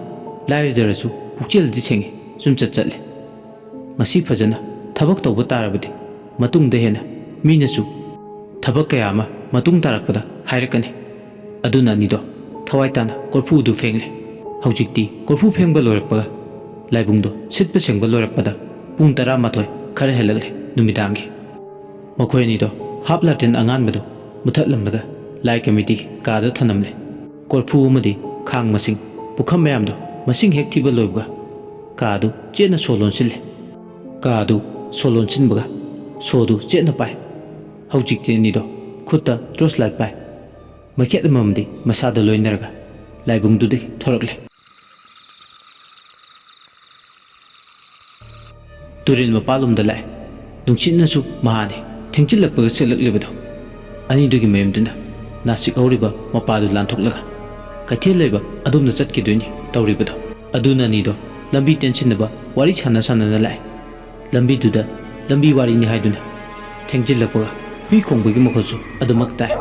ꯂꯥꯏꯔꯖꯔꯁꯨ ꯄꯨꯛꯆꯦꯜꯗꯤ ꯁꯦꯡꯉꯤ, ꯆꯨꯝꯆꯠ ꯆꯠꯂꯤ꯫ ꯉꯁꯤ ꯐꯖꯅ ꯊꯕꯛ ꯇꯧꯕ ꯇꯥꯔꯕꯗꯤ ꯃꯇꯨꯡꯗ ꯍꯦꯟꯅ ꯃꯤꯅꯁꯨ ꯊꯕꯛ ꯀꯌꯥ ꯑꯃ ꯃꯇꯨꯡ ꯇꯥꯔꯛꯄꯗ ꯍꯥꯏꯔꯛꯀꯅꯤ꯫ ꯑꯗꯨꯅ ꯑꯅꯤꯗꯣ ꯊꯋꯥꯏ ꯇꯥꯅ ꯀꯣꯔꯐꯨꯗꯨ ꯐꯦꯡꯂꯦ꯫ ꯍꯧꯖꯤꯛꯇꯤ ꯀꯣꯔꯐꯨ ꯐꯦꯡꯕ ꯂꯣꯏꯔꯛꯄꯒ ꯂꯥꯏꯕꯨꯡꯗꯣ ꯁꯤꯠꯄ ꯁꯦꯡꯕ ꯂꯣꯏꯔꯛꯄꯗ ꯄꯨꯡ ꯇꯔꯥꯃꯥꯊꯣꯏ ꯈꯔ ꯍꯦꯜꯂꯛꯂꯦ ꯅꯨꯃꯤꯗꯥꯡꯒꯤ꯫ ꯃꯈꯣꯏ ꯑꯅꯤꯗꯣ ꯍꯥꯞ ꯂꯥꯇꯦꯟ ꯑꯉꯥꯟꯕꯗꯨ ꯃꯨꯊꯠꯂꯝꯂꯒ ꯂꯥꯏ ꯀꯃꯤꯇꯤꯒꯤ ꯀꯥꯗ ꯊꯅꯝꯂꯦ꯫ ꯀꯣꯔꯐꯨ ꯑꯃꯗꯤ ꯈꯥꯡ ꯃꯁꯤꯡ, ꯄꯨꯈꯝ ꯃꯌꯥꯝꯗꯣ ꯃꯁꯤꯡ ꯍꯦꯛ ꯊꯤꯕ ꯂꯣꯏꯕꯒ ꯀꯥꯗꯨ ꯆꯦꯠꯅ ꯁꯣ ꯂꯣꯟꯁꯤꯜꯂꯦ꯫ ꯀꯥꯗꯨ ꯁꯣ ꯂꯣꯟꯁꯤꯟꯕꯒ ꯁꯣꯗꯨ ꯆꯦꯠꯅ ꯄꯥꯏ꯫ ꯍꯧꯖꯤꯛꯇꯤ ꯑꯅꯤꯗꯣ ꯈꯨꯠꯇ ꯇꯣꯔꯆ ꯂꯥꯏꯠ ꯄꯥꯏ꯫ ꯃꯩꯈꯦꯠ ꯑꯃꯃꯝꯗꯤ ꯃꯁꯥꯗ ꯂꯣꯏꯅꯔꯒ ꯂꯥꯏꯕꯨꯡꯗꯨꯗꯒꯤ ꯊꯣꯔꯛꯂꯦ꯫ ꯇꯨꯔꯦꯜ ꯃꯄꯥꯜꯂꯣꯝꯗ ꯂꯥꯛꯑꯦ꯫ ꯅꯨꯡꯁꯤꯠꯅꯁꯨ ꯃꯍꯥꯅꯤ ꯊꯦꯡꯆꯤꯜꯂꯛꯄꯒ ꯁꯤꯠꯂꯛꯂꯤꯕꯗꯣ꯫ ꯑꯅꯤꯗꯨꯒꯤ ꯃꯌꯨꯝꯗꯨꯅ ꯅꯥꯁꯤꯛ ꯍꯧꯔꯤꯕ ꯃꯄꯥꯗꯨ ꯂꯥꯟꯊꯣꯛꯂꯒ ꯀꯩꯊꯦꯜ ꯂꯩꯕ ꯑꯗꯣꯝꯗ ꯆꯠꯈꯤꯗꯣꯏꯅꯤ ꯇꯧꯔꯤꯕꯗꯣ꯫ ꯑꯗꯨꯅ ꯑꯅꯤꯗꯣ ꯂꯝꯕꯤ ꯇꯦꯟꯁꯤꯟꯅꯕ ꯋꯥꯔꯤ ꯁꯥꯟꯅ ꯁꯥꯟꯅꯅ ꯂꯥꯛꯑꯦ꯫ ꯂꯝꯕꯤꯗꯨꯗ ꯂꯝꯕꯤ ꯋꯥꯔꯤꯅꯤ ꯍꯥꯏꯗꯨꯅ ꯊꯦꯡꯖꯤꯜꯂꯛꯄꯒ ꯍꯨꯏ ꯈꯣꯡꯕꯒꯤ ꯃꯈꯣꯜꯁꯨ ꯑꯗꯨꯃꯛ ꯇꯥꯏ꯫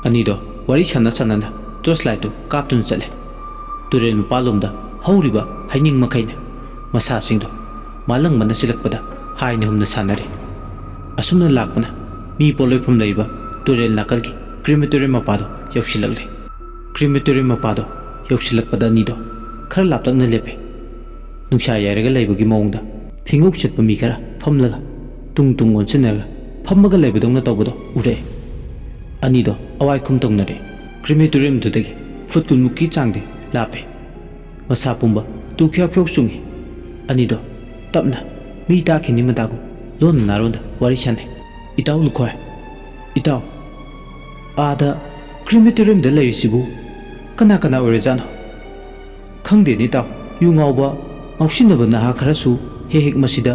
ꯑꯅꯤꯗꯣ ꯋꯥꯔꯤ ꯁꯥꯟꯅ ꯁꯥꯟꯅꯅ ꯇꯣꯔꯆ ꯂꯥꯏꯠꯇꯨ ꯀꯥꯞꯇꯨꯅ ꯆꯠꯂꯦ꯫ ꯇꯨꯔꯦꯜ ꯃꯄꯥꯟꯂꯣꯝꯗ ꯍꯧꯔꯤꯕ ꯍꯩꯅꯤꯡ ꯃꯈꯩꯅ ꯃꯁꯥꯁꯤꯡꯗꯣ ꯃꯥꯂꯪꯕꯅ ꯁꯤꯜꯂꯛꯄꯗ ꯍꯥꯏꯅ ꯍꯨꯝꯅ ꯁꯥꯟꯅꯔꯤ꯫ ꯑꯁꯨꯝꯅ ꯂꯥꯛꯄꯅ ꯃꯤ ꯄꯣꯠꯂꯣꯏꯐꯝ ꯂꯩꯕ ꯇꯨꯔꯦꯜ ꯅꯥꯀꯜꯒꯤ ꯀ꯭ꯔꯤꯃꯦꯇꯣꯔꯤꯌꯝ ꯃꯄꯥꯗꯣ ꯌꯧꯁꯤꯜꯂꯛꯂꯦ꯫ ꯀ꯭ꯔꯤꯃꯦꯇꯣꯔꯤꯌꯝ ꯃꯄꯥꯗꯣ ꯌꯧꯁꯤꯜꯂꯛꯄꯗ ꯑꯅꯤꯗꯣ ꯈꯔ ꯂꯥꯞꯇꯛꯅ ꯂꯦꯞꯄꯦ꯫ ꯅꯨꯡꯁꯥ ꯌꯥꯏꯔꯒ ꯂꯩꯕꯒꯤ ꯃꯑꯣꯡꯗ ꯐꯤꯉꯧ ꯁꯦꯠꯄ ꯃꯤ ꯈꯔ ꯐꯝꯂꯒ ꯇꯨꯡ ꯇꯨꯡ ꯑꯣꯟꯁꯤꯟꯅꯔꯒ ꯐꯝꯃꯒ ꯂꯩꯕꯗꯧꯅ ꯇꯧꯕꯗꯣ ꯎꯔꯛꯑꯦ꯫ ꯑꯅꯤꯗꯣ ꯑꯋꯥꯏꯈꯨꯝ ꯇꯧꯅꯔꯦ꯫ ꯀ꯭ꯔꯤꯃꯦꯇꯣꯔꯤꯌꯝꯗꯨꯗꯒꯤ ꯐꯨꯠ ꯀꯨꯟꯃꯨꯛꯀꯤ ꯆꯥꯡꯗꯤ ꯂꯥꯞꯄꯦ꯫ ꯃꯁꯥ ꯄꯨꯝꯕ ꯇꯨ ꯈ꯭ꯌꯥꯎ ꯈ꯭ꯌꯥꯎ ꯆꯨꯡꯉꯤ꯫ ꯑꯅꯤꯗꯣ ꯇꯞꯅ ꯃꯤ ꯇꯥꯈꯤꯅꯤ ꯃꯇꯥꯒꯨꯝ ꯂꯣꯟꯅ ꯅꯥꯔꯣꯟꯗ ꯋꯥꯔꯤ ꯁꯥꯟꯅꯩ꯫ "ꯏꯇꯥꯎ ꯂꯨꯈꯣꯏ, ꯏꯇꯥꯎ, ꯑꯥꯗ ꯀ꯭ꯔꯤꯃꯦꯇꯣꯔꯤꯌꯝꯗ ꯂꯩꯔꯤꯁꯤꯕꯨ ꯀꯅꯥ ꯀꯅꯥ ꯑꯣꯏꯔꯖꯥꯠꯅꯣ? ꯈꯪꯗꯦꯅꯦ ꯏꯇꯥꯎ, ꯌꯨ ꯉꯥꯎꯕ ꯉꯥꯎꯁꯤꯟꯅꯕ ꯅꯍꯥ ꯈꯔꯁꯨ ꯍꯦꯛ ꯍꯦꯛ ꯃꯁꯤꯗ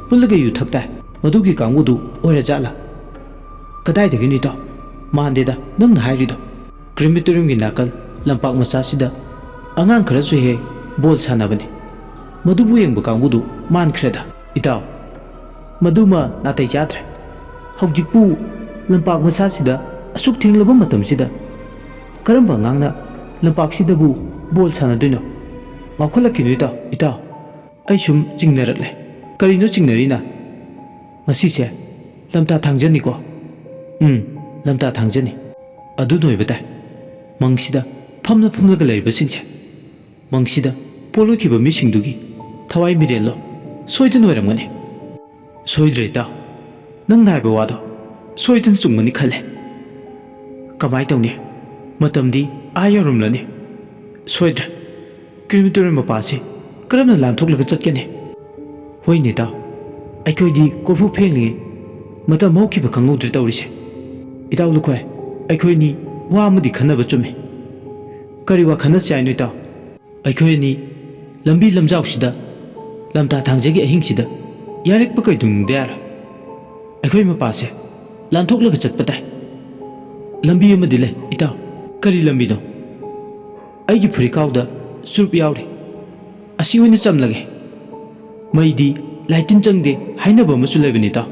ꯄꯨꯜꯂꯒ ꯌꯨ ꯊꯛ ꯇꯥꯏ꯫ ꯃꯗꯨꯒꯤ ꯀꯥꯡꯕꯨꯗꯨ ꯑꯣꯏꯔꯖꯥꯠꯂꯥ?" "ꯀꯗꯥꯏꯗꯒꯤꯅꯣ ꯏꯇꯥꯎ? ꯃꯥꯟꯗꯦꯗ ꯅꯪꯅ ꯍꯥꯏꯔꯤꯗꯣ꯫ ꯀ꯭ꯔꯤꯃꯦꯇꯣꯔꯤꯌꯝꯒꯤ ꯅꯥꯀꯜ ꯂꯝꯄꯥꯛ ꯃꯆꯥꯁꯤꯗ ꯑꯉꯥꯡ ꯈꯔꯁꯨ ꯍꯦꯛ ꯍꯦꯛ ꯕꯣꯜ ꯁꯥꯟꯅꯕꯅꯤ꯫ ꯃꯗꯨꯕꯨ ꯌꯦꯡꯕ ꯀꯥꯡꯕꯨꯗꯨ ꯃꯥꯟꯈ꯭ꯔꯦꯗ ꯏꯇꯥꯎ꯫ ꯃꯗꯨꯃ ꯅꯥꯇꯩ ꯆꯥꯗ꯭ꯔꯦ꯫ ꯍꯧꯖꯤꯛꯄꯨ ꯂꯝꯄꯥꯛ ꯃꯆꯥꯁꯤꯗ ꯑꯁꯨꯛ ꯊꯦꯡꯂꯕ ꯃꯇꯝꯁꯤꯗ ꯀꯔꯝꯕ ꯑꯉꯥꯡꯅ ꯂꯝꯄꯥꯛꯁꯤꯗꯕꯨ ꯕꯣꯜ ꯁꯥꯟꯅꯗꯣꯏꯅꯣ? ꯉꯥꯎꯈꯠꯂꯛꯈꯤꯅꯨ ꯏꯇꯥꯎ, ꯏꯇꯥꯎ꯫ ꯑꯩ ꯁꯨꯝ ꯆꯤꯡꯅꯔꯛꯂꯦ꯫ ꯀꯔꯤꯅꯣ ꯆꯤꯡꯅꯔꯤꯅ?" "ꯉꯁꯤꯁꯦ ꯂꯝꯇꯥ ꯊꯥꯡꯖꯅꯤꯀꯣ?" "ꯎꯝ, ꯂꯝꯇꯥ ꯊꯥꯡꯖꯅꯤ꯫ ꯑꯗꯨ ꯅꯣꯏꯕ ꯇꯥꯏ꯫ ꯃꯪꯁꯤꯗ ꯐꯝꯂ ꯐꯝꯂꯒ ꯂꯩꯔꯤꯕꯁꯤꯡꯁꯦ, ꯃꯪꯁꯤꯗ ꯄꯣꯂꯣꯏꯈꯤꯕ ꯃꯤꯁꯤꯡꯗꯨꯒꯤ ꯊꯋꯥꯏ ꯃꯤꯔꯦꯜꯂꯣ? ꯁꯣꯏꯗꯅ ꯑꯣꯏꯔꯝꯒꯅꯤ꯫" "ꯁꯣꯏꯗ꯭ꯔꯦ ꯏꯇꯥꯎ, ꯅꯪꯅ ꯍꯥꯏꯕ ꯋꯥꯗꯣ ꯁꯣꯏꯗꯅ ꯆꯨꯝꯒꯅꯤ ꯈꯜꯂꯦ꯫" "ꯀꯃꯥꯏ ꯇꯧꯅꯤ? ꯃꯇꯝꯗꯤ ꯑꯥ ꯌꯧꯔꯝꯂꯅꯤ꯫ ꯁꯣꯏꯗ꯭ꯔꯦ꯫ ꯀ꯭ꯔꯤꯃꯦꯇꯣꯔꯤꯌꯝ ꯃꯄꯥꯁꯤ ꯀꯔꯝꯅ ꯂꯥꯟꯊꯣꯛꯂꯒ ꯆꯠꯀꯅꯤ?" "ꯍꯣꯏꯅꯦ ꯏꯇꯥꯎ, ꯑꯩꯈꯣꯏꯗꯤ ꯀꯣꯔꯐꯨ ꯐꯦꯡꯂꯤꯉꯩ ꯃꯇꯝ ꯍꯧꯈꯤꯕ ꯈꯪꯍꯧꯗ꯭ꯔꯦ ꯇꯧꯔꯤꯁꯦ꯫ ꯏꯇꯥꯎ ꯂꯨꯈꯣꯏ, ꯑꯩꯈꯣꯏꯅꯤ ꯋꯥ ꯑꯃꯗꯤ ꯈꯟꯅꯕ ꯆꯨꯝꯃꯤ꯫ ꯀꯔꯤ ꯋꯥ ꯈꯟꯅꯁꯤ ꯍꯥꯏꯅꯣ ꯏꯇꯥꯎ?" "ꯑꯩꯈꯣꯏ ꯑꯅꯤ ꯂꯝꯕꯤ ꯂꯝꯖꯥꯎꯁꯤꯗ, ꯂꯝꯇꯥ ꯊꯥꯡꯖꯒꯤ ꯑꯍꯤꯡꯁꯤꯗ ꯌꯥꯔꯛꯄ ꯀꯩꯗꯧꯅꯨꯡꯗ ꯌꯥꯔꯣꯏ꯫ ꯑꯩꯈꯣꯏ ꯃꯄꯥꯁꯦ ꯂꯥꯟꯊꯣꯛꯂꯒ ꯆꯠꯄ ꯇꯥꯏ꯫ ꯂꯝꯕꯤ ꯑꯃꯗꯤ ꯂꯩ ꯏꯇꯥꯎ꯫" "ꯀꯔꯤ ꯂꯝꯕꯤꯅꯣ?" "ꯑꯩꯒꯤ ꯐꯨꯔꯤꯠꯈꯥꯎꯗ ꯆꯨꯔꯨꯞ ꯌꯥꯎꯔꯤ꯫ ꯑꯁꯤ ꯑꯣꯏꯅ ꯆꯝꯂꯒꯦ꯫ ꯃꯩꯗꯤ ꯂꯥꯏꯇꯤꯟ ꯆꯪꯗꯦ ꯍꯥꯏꯅꯕ ꯑꯃꯁꯨ ꯂꯩꯕꯅꯤ ꯏꯇꯥꯎ꯫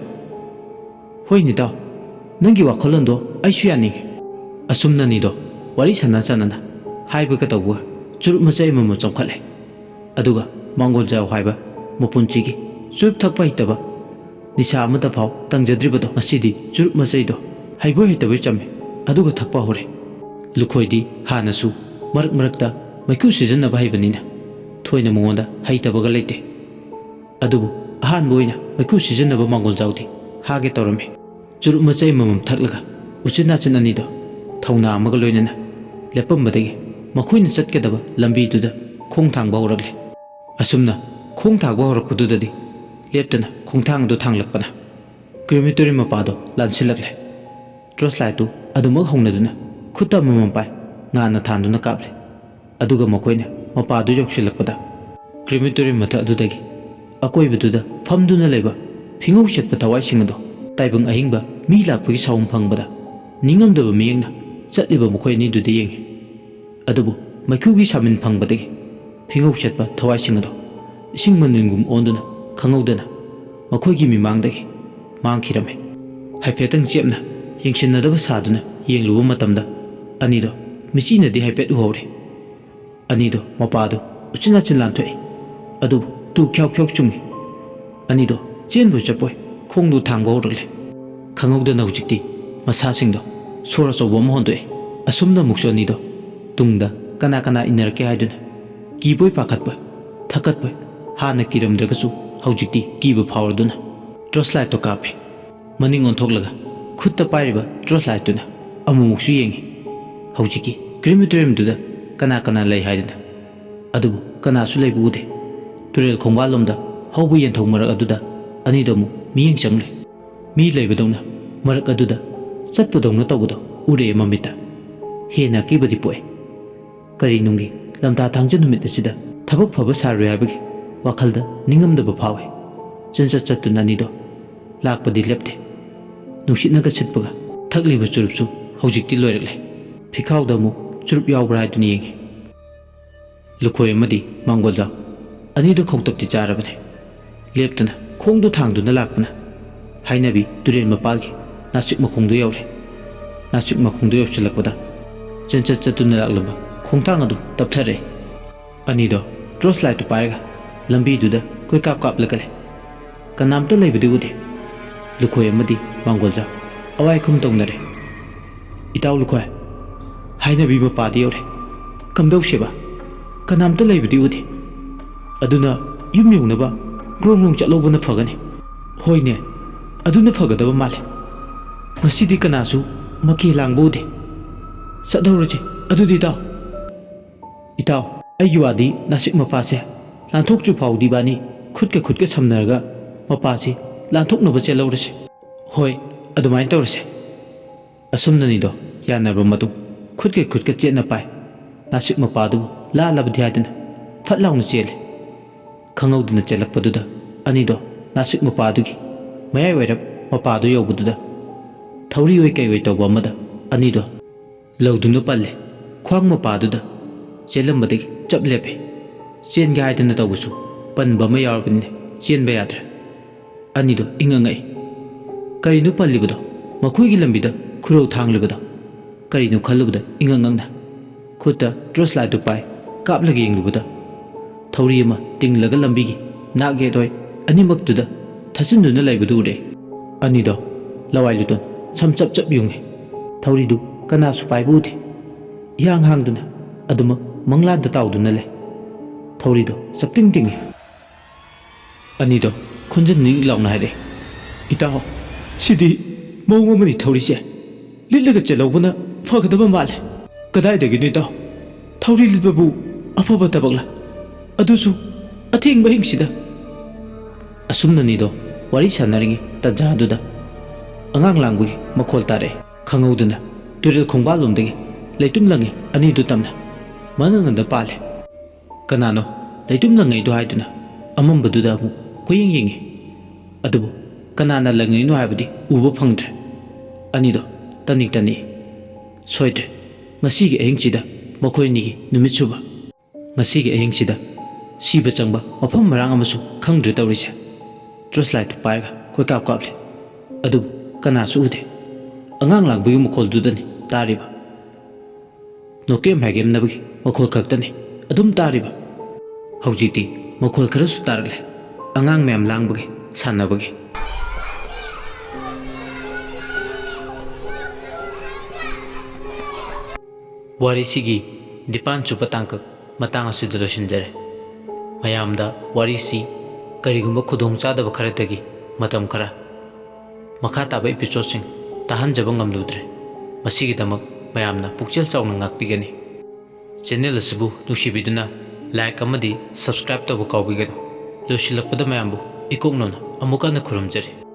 ꯍꯣꯏꯅꯦ ꯏꯇꯥꯎ, ꯅꯪꯒꯤ ꯋꯥꯈꯜꯂꯣꯟꯗꯣ ꯑꯩꯁꯨ ꯌꯥꯅꯤꯡꯉꯤ꯫ ꯑꯁꯨꯝꯅ ꯑꯅꯤꯗꯣ ꯋꯥꯔꯤ ꯁꯥꯟꯅ ꯁꯥꯟꯅꯅ ꯍꯥꯏꯕꯒ ꯇꯧꯕꯒ ꯆꯨꯔꯨꯞ ꯃꯆꯩ ꯑꯃꯃꯝ ꯆꯣꯡꯈꯠꯂꯦ꯫ ꯑꯗꯨꯒ ꯃꯥꯡꯒꯣꯜꯖꯥꯎ ꯍꯥꯏꯕ ꯃꯄꯨꯟꯁꯤꯒꯤ ꯆꯨꯔꯨꯞ ꯊꯛꯄ ꯍꯩꯇꯕ, ꯅꯤꯁꯥ ꯑꯃꯠꯇ ꯐꯥꯎ ꯇꯪꯖꯗ꯭ꯔꯤꯕꯗꯣ ꯉꯁꯤꯗꯤ ꯆꯨꯔꯨꯞ ꯃꯆꯩꯗꯣ ꯍꯩꯕꯣꯏ ꯍꯩꯇꯕꯣꯏ ꯆꯝꯃꯦ꯫ ꯑꯗꯨꯒ ꯊꯛꯄ ꯍꯧꯔꯦ꯫ ꯂꯨꯈꯣꯏꯗꯤ ꯍꯥꯟꯅꯁꯨ ꯃꯔꯛ ꯃꯔꯛꯇ ꯃꯩꯈꯨ ꯁꯤꯖꯤꯟꯅꯕ ꯍꯩꯕꯅꯤꯅ ꯊꯣꯏꯅ ꯃꯉꯣꯟꯗ ꯍꯩꯇꯕꯒ ꯂꯩꯇꯦ꯫ ꯑꯗꯨꯕꯨ ꯑꯍꯥꯟꯕ ꯑꯣꯏꯅ ꯃꯩꯈꯨ ꯁꯤꯖꯤꯟꯅꯕ ꯃꯥꯡꯒꯣꯜꯖꯥꯎꯗꯤ ꯍꯥꯒꯦ ꯇꯧꯔꯝꯃꯤ꯫ ꯆꯨꯔꯨꯞ ꯃꯆꯩ ꯑꯃꯃꯝ ꯊꯛꯂꯒ ꯎꯆꯤꯟ ꯅꯥꯆꯤꯟ ꯑꯅꯤꯗꯣ ꯊꯧꯅꯥ ꯑꯃꯒ ꯂꯣꯏꯅꯅ ꯂꯦꯞꯄꯝꯕꯗꯒꯤ ꯃꯈꯣꯏꯅ ꯆꯠꯀꯗꯕ ꯂꯝꯕꯤꯗꯨꯗ ꯈꯣꯡ ꯊꯥꯡꯕ ꯍꯧꯔꯛꯂꯦ꯫ ꯑꯁꯨꯝꯅ ꯈꯣꯡ ꯊꯥꯡꯕ ꯍꯧꯔꯛꯄꯗꯨꯗꯗꯤ ꯂꯦꯞꯇꯅ ꯈꯣꯡꯊꯥꯡ ꯑꯗꯨ ꯊꯥꯡꯂꯛꯄꯅ ꯀ꯭ꯔꯤꯃꯤꯇꯣꯔꯤ ꯃꯄꯥꯗꯣ ꯂꯥꯟꯁꯤꯜꯂꯛꯂꯦ꯫ ꯇꯣꯔꯆ ꯂꯥꯏꯠꯇꯨ ꯑꯗꯨꯃꯛ ꯍꯧꯅꯗꯨꯅ ꯈꯨꯠꯇ ꯑꯃꯃꯝ ꯄꯥꯏ ꯉꯥꯟꯅ ꯊꯥꯟꯗꯨꯅ ꯀꯥꯞꯂꯦ꯫ ꯑꯗꯨꯒ ꯃꯈꯣꯏꯅ ꯃꯄꯥꯗꯨ ꯌꯧꯁꯤꯜꯂꯛꯄꯗ ꯀ꯭ꯔꯤꯃꯤꯇꯣꯔꯤ ꯃꯊꯛ ꯑꯗꯨꯗꯒꯤ ꯑꯀꯣꯏꯕꯗꯨꯗ ꯐꯝꯗꯨꯅ ꯂꯩꯕ ꯐꯤꯉꯧ ꯁꯦꯠꯄ ꯊꯋꯥꯏꯁꯤꯡ ꯑꯗꯣ ꯇꯥꯏꯕꯪ ꯑꯍꯤꯡꯕ ꯃꯤ ꯂꯥꯛꯄꯒꯤ ꯁꯥꯎꯝ ꯐꯪꯕꯗ ꯅꯤꯡꯉꯝꯗꯕ ꯃꯤꯠꯌꯦꯡꯅ ꯆꯠꯂꯤꯕ ꯃꯈꯣꯏ ꯑꯅꯤꯗꯨꯗ ꯌꯦꯡꯉꯤ꯫ ꯑꯗꯨꯕꯨ ꯃꯩꯈꯨꯒꯤ ꯁꯥꯃꯤꯟ ꯐꯪꯕꯗꯒꯤ ꯐꯤꯉꯧ ꯁꯦꯠꯄ ꯊꯋꯥꯏꯁꯤꯡ ꯑꯗꯣ ꯏꯁꯤꯡ ꯃꯅꯤꯟꯒꯨꯝ ꯑꯣꯟꯗꯨꯅ ꯈꯪꯍꯧꯗꯅ ꯃꯈꯣꯏꯒꯤ ꯃꯤꯃꯥꯡꯗꯒꯤ ꯃꯥꯡꯈꯤꯔꯝꯃꯤ꯫ ꯍꯥꯏꯐꯦꯠꯇꯪ ꯆꯦꯞꯅ ꯌꯦꯡꯁꯤꯟꯅꯗꯕ ꯁꯥꯗꯨꯅ ꯌꯦꯡꯂꯨꯕ ꯃꯇꯝꯗ ꯑꯅꯤꯗꯣ ꯃꯤꯆꯤꯅꯗꯤ ꯍꯥꯏꯐꯦꯠ ꯎꯍꯧꯔꯦ꯫ ꯑꯅꯤꯗꯣ ꯃꯄꯥꯗꯨ ꯎꯆꯤꯟ ꯅꯥꯆꯤꯟ ꯂꯥꯟꯊꯣꯛꯏ꯫ ꯑꯗꯨꯕꯨ ꯇꯨ ꯈ꯭ꯌꯥꯎ ꯈ꯭ꯌꯥꯎ ꯆꯨꯡꯏ꯫ ꯑꯅꯤꯗꯣ ꯆꯦꯟꯕꯣꯏ ꯆꯠꯄꯣꯏ ꯈꯣꯡꯗꯨ ꯊꯥꯡꯕ ꯍꯧꯔꯛꯂꯦ꯫ ꯈꯪꯍꯧꯗꯅ ꯍꯧꯖꯤꯛꯇꯤ ꯃꯁꯥꯁꯤꯡꯗꯣ ꯁꯣꯔ ꯑꯆꯧꯕ ꯑꯃ ꯍꯣꯟꯗꯣꯛꯏ꯫ ꯑꯁꯨꯝꯅ ꯑꯃꯨꯛꯁꯨ ꯑꯅꯤꯗꯣ ꯇꯨꯡꯗ ꯀꯅꯥ ꯀꯅꯥ ꯏꯟꯅꯔꯛꯀꯦ ꯍꯥꯏꯗꯨꯅ ꯀꯤꯕꯣꯏ ꯄꯥꯈꯠꯄꯣꯏ ꯊꯛꯀꯠꯄꯣꯏ ꯍꯥꯟꯅ ꯀꯤꯔꯝꯗ꯭ꯔꯒꯁꯨ ꯍꯧꯖꯤꯛꯇꯤ ꯀꯤꯕ ꯐꯥꯎꯔꯗꯨꯅ ꯇꯣꯔꯆ ꯂꯥꯏꯠꯇꯣ ꯀꯥꯞꯄꯦ꯫ ꯃꯅꯤꯡ ꯑꯣꯟꯊꯣꯛꯂꯒ ꯈꯨꯠꯇ ꯄꯥꯏꯔꯤꯕ ꯇꯣꯔꯆ ꯂꯥꯏꯠꯇꯨꯅ ꯑꯃꯨꯛꯃꯨꯛꯁꯨ ꯌꯦꯡꯉꯤ꯫ ꯍꯧꯖꯤꯛꯀꯤ ꯀ꯭ꯔꯤꯃꯤꯇꯣꯔꯤꯌꯝꯗꯨꯗ ꯀꯅꯥ ꯀꯅꯥ ꯂꯩ ꯍꯥꯏꯗꯅ꯫ ꯑꯗꯨꯕꯨ ꯀꯅꯥꯁꯨ ꯂꯩꯕ ꯎꯗꯦ꯫ ꯇꯨꯔꯦꯜ ꯈꯣꯡꯕꯥꯜꯂꯣꯝꯗ ꯍꯧꯕ ꯌꯦꯟꯊꯧ ꯃꯔꯛ ꯑꯗꯨꯗ ꯑꯅꯤꯗꯣ ꯑꯃꯨꯛ ꯃꯤꯠꯌꯦꯡ ꯆꯪꯂꯦ꯫ ꯃꯤ ꯂꯩꯕꯗꯧꯅ ꯃꯔꯛ ꯑꯗꯨꯗ ꯆꯠꯄꯗꯧꯅ ꯇꯧꯕꯗꯣ ꯎꯔꯛꯑꯦ ꯃꯃꯤꯠꯇ꯫ ꯍꯦꯟꯅ ꯑꯀꯤꯕꯗꯤ ꯄꯣꯛꯑꯦ꯫ ꯀꯔꯤꯅꯨꯡꯒꯤ ꯂꯝꯇꯥ ꯊꯥꯡꯖ ꯅꯨꯃꯤꯠ ꯑꯁꯤꯗ ꯊꯕꯛ ꯐꯕ ꯁꯥꯔꯨꯏ ꯍꯥꯏꯕꯒꯤ ꯋꯥꯈꯜꯗ ꯅꯤꯡꯉꯝꯗꯕ ꯐꯥꯎꯏ꯫ ꯆꯦꯟꯆꯠ ꯆꯠꯇꯨꯅ ꯑꯅꯤꯗꯣ ꯂꯥꯛꯄꯗꯤ ꯂꯦꯞꯇꯦ꯫ ꯅꯨꯡꯁꯤꯠꯅꯒ ꯁꯤꯠꯄꯒ ꯊꯛꯂꯤꯕ ꯆꯨꯔꯨꯞꯁꯨ ꯍꯧꯖꯤꯛꯇꯤ ꯂꯣꯏꯔꯛꯂꯦ꯫ ꯐꯤꯈꯥꯎꯗ ꯑꯃꯨꯛ ꯆꯨꯔꯨꯞ ꯌꯥꯎꯕ꯭ꯔꯥ ꯍꯥꯏꯗꯨꯅ ꯌꯦꯡꯉꯤ꯫ ꯂꯨꯈꯣꯏ ꯑꯃꯗꯤ ꯃꯥꯡꯒꯣꯜꯖꯥꯎ ꯑꯅꯤꯗꯨ ꯈꯧꯇꯛꯇꯤ ꯆꯥꯔꯕꯅꯤ꯫ ꯂꯦꯞꯇꯅ ꯈꯣꯡꯗꯨ ꯊꯥꯡꯗꯨꯅ ꯂꯥꯛꯄꯅ ꯍꯥꯏꯅꯕꯤ ꯇꯨꯔꯦꯜ ꯃꯄꯥꯜꯒꯤ ꯅꯥꯆꯤꯛ ꯃꯈꯣꯡꯗꯨ ꯌꯧꯔꯦ꯫ ꯅꯥꯆꯤꯛ ꯃꯈꯣꯡꯗꯨ ꯌꯧꯁꯤꯜꯂꯛꯄꯗ ꯆꯦꯟꯆꯠ ꯆꯠꯇꯨꯅ ꯂꯥꯛꯂꯝꯕ ꯈꯣꯡꯊꯥꯡ ꯑꯗꯨ ꯇꯞꯊꯔꯛꯑꯦ꯫ ꯑꯅꯤꯗꯣ ꯇꯣꯔꯆ ꯂꯥꯏꯠꯇꯨ ꯄꯥꯏꯔꯒ ꯂꯝꯕꯤꯗꯨꯗ ꯀꯣꯏꯀꯥꯞ ꯀꯥꯞꯂꯒ ꯂꯩ꯫ ꯀꯅꯥꯝꯇ ꯂꯩꯕꯗꯤ ꯎꯗꯦ꯫ ꯂꯨꯈꯣꯏ ꯑꯃꯗꯤ ꯃꯥꯡꯒꯣꯜꯖꯥ ꯑꯋꯥꯏ ꯈꯨꯝ ꯇꯧꯅꯔꯦ꯫ "ꯏꯇꯥꯎ ꯂꯨꯈꯣꯏ, ꯍꯥꯏꯅꯕꯤ ꯃꯄꯥꯗ ꯌꯧꯔꯦ꯫ ꯀꯝꯗꯧꯁꯦꯕ? ꯀꯅꯥꯝꯇ ꯂꯩꯕꯗꯤ ꯎꯗꯦ꯫ ꯑꯗꯨꯅ ꯌꯨꯝ ꯌꯧꯅꯕ ꯒ꯭ꯔꯣꯡ ꯒ꯭ꯔꯣꯡ ꯆꯠꯍꯧꯕꯅ ꯐꯒꯅꯤ꯫" "ꯍꯣꯏꯅꯦ, ꯑꯗꯨꯅ ꯐꯒꯗꯕ ꯃꯥꯜꯂꯦ꯫ ꯉꯁꯤꯗꯤ ꯀꯅꯥꯁꯨ ꯃꯀꯦ ꯂꯥꯡꯕ ꯎꯗꯦ꯫ ꯆꯠꯍꯧꯔꯁꯤ ꯑꯗꯨꯗꯤ ꯏꯇꯥꯎ꯫" "ꯏꯇꯥꯎ, ꯑꯩꯒꯤ ꯋꯥꯗꯤ ꯅꯥꯆꯤꯛ ꯃꯄꯥꯁꯦ ꯂꯥꯟꯊꯣꯛꯇ꯭ꯔꯤ ꯐꯥꯎꯗꯤ ꯏꯕꯥꯅꯤ ꯈꯨꯠꯀ ꯈꯨꯠꯀ ꯁꯝꯅꯔꯒ ꯃꯄꯥꯁꯤ ꯂꯥꯟꯊꯣꯛꯅꯕ ꯆꯦꯜꯍꯧꯔꯁꯦ꯫" "ꯍꯣꯏ, ꯑꯗꯨꯃꯥꯏꯅ ꯇꯧꯔꯁꯦ꯫" ꯑꯁꯨꯝꯅꯅꯤꯗꯣ ꯌꯥꯅꯔꯕ ꯃꯇꯨꯡ ꯈꯨꯠꯀ ꯈꯨꯠꯀ ꯆꯦꯠꯅ ꯄꯥꯏ꯫ ꯅꯥꯆꯤꯛ ꯃꯄꯥꯗꯨꯕꯨ ꯂꯥꯜꯂꯕꯗꯤ ꯍꯥꯏꯗꯨꯅ ꯐꯠ ꯂꯥꯎꯅ ꯆꯦꯜꯂꯦ꯫ ꯈꯪꯍꯧꯗꯅ ꯆꯦꯜꯂꯛꯄꯗꯨꯗ ꯑꯅꯤꯗꯣ ꯅꯥꯆꯤꯛ ꯃꯄꯥꯗꯨꯒꯤ ꯃꯌꯥꯏ ꯑꯣꯏꯔꯞ ꯃꯄꯥꯗꯨ ꯌꯧꯕꯗꯨꯗ ꯊꯧꯔꯤ ꯑꯣꯏ ꯀꯩ ꯑꯣꯏ ꯇꯧꯕ ꯑꯃꯗ ꯑꯅꯤꯗꯣ ꯂꯧꯗꯨꯅ ꯄꯜꯂꯦ꯫ ꯈ꯭ꯋꯥꯡ ꯃꯄꯥꯗꯨꯗ ꯆꯦꯜꯂꯝꯕꯗꯒꯤ ꯆꯞ ꯂꯦꯞꯄꯦ꯫ ꯆꯦꯟꯒꯦ ꯍꯥꯏꯗꯅ ꯇꯧꯕꯁꯨ ꯄꯟꯕ ꯑꯃ ꯌꯥꯎꯔꯕꯅꯤꯅ ꯆꯦꯟꯕ ꯌꯥꯗ꯭ꯔꯦ꯫ ꯑꯅꯤꯗꯣ ꯏꯉꯛ ꯉꯛꯏ꯫ ꯀꯔꯤꯅꯣ ꯄꯜꯂꯤꯕꯗꯣ? ꯃꯈꯣꯏꯒꯤ ꯂꯝꯕꯤꯗ ꯈꯨꯔꯧ ꯊꯥꯡꯂꯤꯕꯗꯣ? ꯀꯔꯤꯅꯣ ꯈꯜꯂꯨꯕꯗ ꯏꯉꯛ ꯉꯛꯅ ꯈꯨꯠꯇ ꯇꯣꯔꯆ ꯂꯥꯏꯠꯇꯨ ꯄꯥꯏ ꯀꯥꯞꯂꯒ ꯌꯦꯡꯂꯨꯕꯗ ꯊꯧꯔꯤ ꯑꯃ ꯇꯤꯡꯂꯒ ꯂꯝꯕꯤꯒꯤ ꯅꯥꯛ ꯌꯦꯠ ꯑꯣꯏ ꯑꯅꯤꯃꯛꯇꯨꯗ ꯊꯥꯆꯤꯟꯗꯨꯅ ꯂꯩꯕꯗꯨ ꯎꯔꯦ꯫ ꯑꯅꯤꯗꯣ ꯂꯋꯥꯏ ꯂꯨꯇꯣꯟ ꯁꯝ ꯆꯞ ꯆꯞ ꯌꯨꯡꯉꯤ꯫ ꯊꯧꯔꯤꯗꯨ ꯀꯅꯥꯁꯨ ꯄꯥꯏꯕ ꯎꯗꯦ꯫ ꯏꯍꯥꯡ ꯍꯥꯡꯗꯨꯅ ꯑꯗꯨꯃꯛ ꯃꯪꯂꯥꯟꯗ ꯇꯥꯎꯗꯨꯅ ꯂꯩ꯫ ꯊꯧꯔꯤꯗꯣ ꯆꯞꯇꯤꯡ ꯇꯤꯡꯉꯤ꯫ ꯑꯅꯤꯗꯣ ꯈꯣꯟꯖꯦꯜ ꯅꯤꯛ ꯂꯥꯎꯅ ꯍꯥꯏꯔꯛꯑꯦ, "ꯏꯇꯥꯎ, ꯁꯤꯗꯤ ꯃꯑꯣꯡ ꯑꯃꯅꯤ ꯊꯧꯔꯤꯁꯦ꯫ ꯂꯤꯠꯂꯒ ꯆꯦꯜꯍꯧꯕꯅ ꯐꯒꯗꯕ ꯃꯥꯜꯂꯦ꯫ ꯀꯗꯥꯏꯗꯒꯤꯅꯣ ꯏꯇꯥꯎ? ꯊꯧꯔꯤ ꯂꯤꯠꯄꯕꯨ ꯑꯐꯕ ꯊꯕꯛꯂ? ꯑꯗꯨꯁꯨ ꯑꯊꯦꯡꯕ ꯑꯍꯤꯡꯁꯤꯗ?" ꯑꯁꯨꯝꯅꯅꯤꯗꯣ ꯋꯥꯔꯤ ꯁꯥꯟꯅꯔꯤꯉꯩ ꯇꯟꯖꯥꯗꯨꯗ ꯑꯉꯥꯡ ꯂꯥꯡꯕꯒꯤ ꯃꯈꯣꯜ ꯇꯥꯔꯛꯑꯦ꯫ ꯈꯪꯍꯧꯗꯅ ꯇꯨꯔꯦꯜ ꯈꯣꯡꯕꯥꯜꯂꯣꯝꯗꯒꯤ ꯂꯩꯇꯨꯝ ꯂꯪꯉꯤ ꯑꯅꯤꯗꯨ ꯇꯝꯅ꯫ ꯃꯉꯛ ꯉꯟꯗ ꯄꯥꯜꯂꯦ꯫ ꯀꯅꯥꯅꯣ ꯂꯩꯇꯨꯝ ꯂꯪꯉꯛꯏꯗꯣ ꯍꯥꯏꯗꯨꯅ ꯑꯃꯝꯕꯗꯨꯗ ꯑꯃꯨꯛ ꯀꯣꯏꯌꯦꯡ ꯌꯦꯡꯉꯤ꯫ ꯑꯗꯨꯕꯨ ꯀꯅꯥꯅ ꯂꯪꯉꯛꯏꯅꯣ ꯍꯥꯏꯕꯗꯤ ꯎꯕ ꯐꯪꯗ꯭ꯔꯦ꯫ ꯑꯅꯤꯗꯣ ꯇꯅꯤꯛ ꯇꯅꯤꯛꯏ꯫ ꯁꯣꯏꯗ꯭ꯔꯦ, ꯉꯁꯤꯒꯤ ꯑꯍꯤꯡꯁꯤꯗ ꯃꯈꯣꯏ ꯑꯅꯤꯒꯤ ꯅꯨꯃꯤꯠ ꯁꯨꯕ꯫ ꯉꯁꯤꯒꯤ ꯑꯍꯤꯡꯁꯤꯗ ꯁꯤꯕ ꯆꯪꯕ ꯃꯐꯝ ꯃꯔꯥꯡ ꯑꯃꯁꯨ ꯈꯪꯗ꯭ꯔꯦ ꯇꯧꯔꯤꯁꯦ꯫ ꯇꯣꯔꯆ ꯂꯥꯏꯠꯇꯨ ꯄꯥꯏꯔꯒ ꯀꯣꯏꯀꯥꯞ ꯀꯥꯞꯂꯤ꯫ ꯑꯗꯨꯕꯨ ꯀꯅꯥꯁꯨ ꯎꯗꯦ꯫ ꯑꯉꯥꯡ ꯂꯥꯡꯕꯒꯤ ꯃꯈꯣꯜꯗꯨꯗꯅꯤ ꯇꯥꯔꯤꯕ꯫ ꯅꯣꯀꯦꯝ ꯍꯥꯏꯒꯦꯝꯅꯕꯒꯤ ꯃꯈꯣꯜ ꯈꯛꯇꯅꯤ ꯑꯗꯨꯝ ꯇꯥꯔꯤꯕ꯫ ꯍꯧꯖꯤꯛꯇꯤ ꯃꯈꯣꯜ ꯈꯔꯁꯨ ꯇꯥꯔꯛꯂꯦ, ꯑꯉꯥꯡ ꯃꯌꯥꯝ ꯂꯥꯡꯕꯒꯤ, ꯁꯥꯟꯅꯕꯒꯤ꯫ ꯋꯥꯔꯤꯁꯤꯒꯤ ꯅꯤꯄꯥꯟ ꯁꯨꯕ ꯇꯥꯡꯀꯛ ꯃꯇꯥꯡ ꯑꯁꯤꯗ ꯂꯣꯏꯁꯤꯟꯖꯔꯦ꯫ ꯃꯌꯥꯝꯗ ꯋꯥꯔꯤꯁꯤ ꯀꯔꯤꯒꯨꯝꯕ ꯈꯨꯗꯣꯡꯆꯥꯗꯕ ꯈꯔꯗꯒꯤ ꯃꯇꯝ ꯈꯔ ꯃꯈꯥ ꯇꯥꯕ episodeꯁꯤꯡ ꯇꯥꯍꯟꯖꯕ ꯉꯝꯂꯨꯗ꯭ꯔꯦ꯫ ꯃꯁꯤꯒꯤꯗꯃꯛ ꯃꯌꯥꯝꯅ ꯄꯨꯛꯆꯦꯜ ꯆꯥꯎꯅ ꯉꯥꯛꯄꯤꯒꯅꯤ꯫ Channel ꯑꯁꯤꯕꯨ ꯅꯨꯡꯁꯤꯕꯤꯗꯨꯅ like ꯑꯃꯗꯤ subscribe ꯇꯧꯕ ꯀꯥꯎꯕꯤꯒꯅꯨ꯫ ꯂꯣꯏꯁꯤꯜꯂꯛꯄꯗ ꯃꯌꯥꯝꯕꯨ ꯏꯀꯣꯛ ꯅꯧꯅ ꯑꯃꯨꯛ ꯍꯟꯅ ꯈꯨꯔꯨꯝꯖꯔꯤ꯫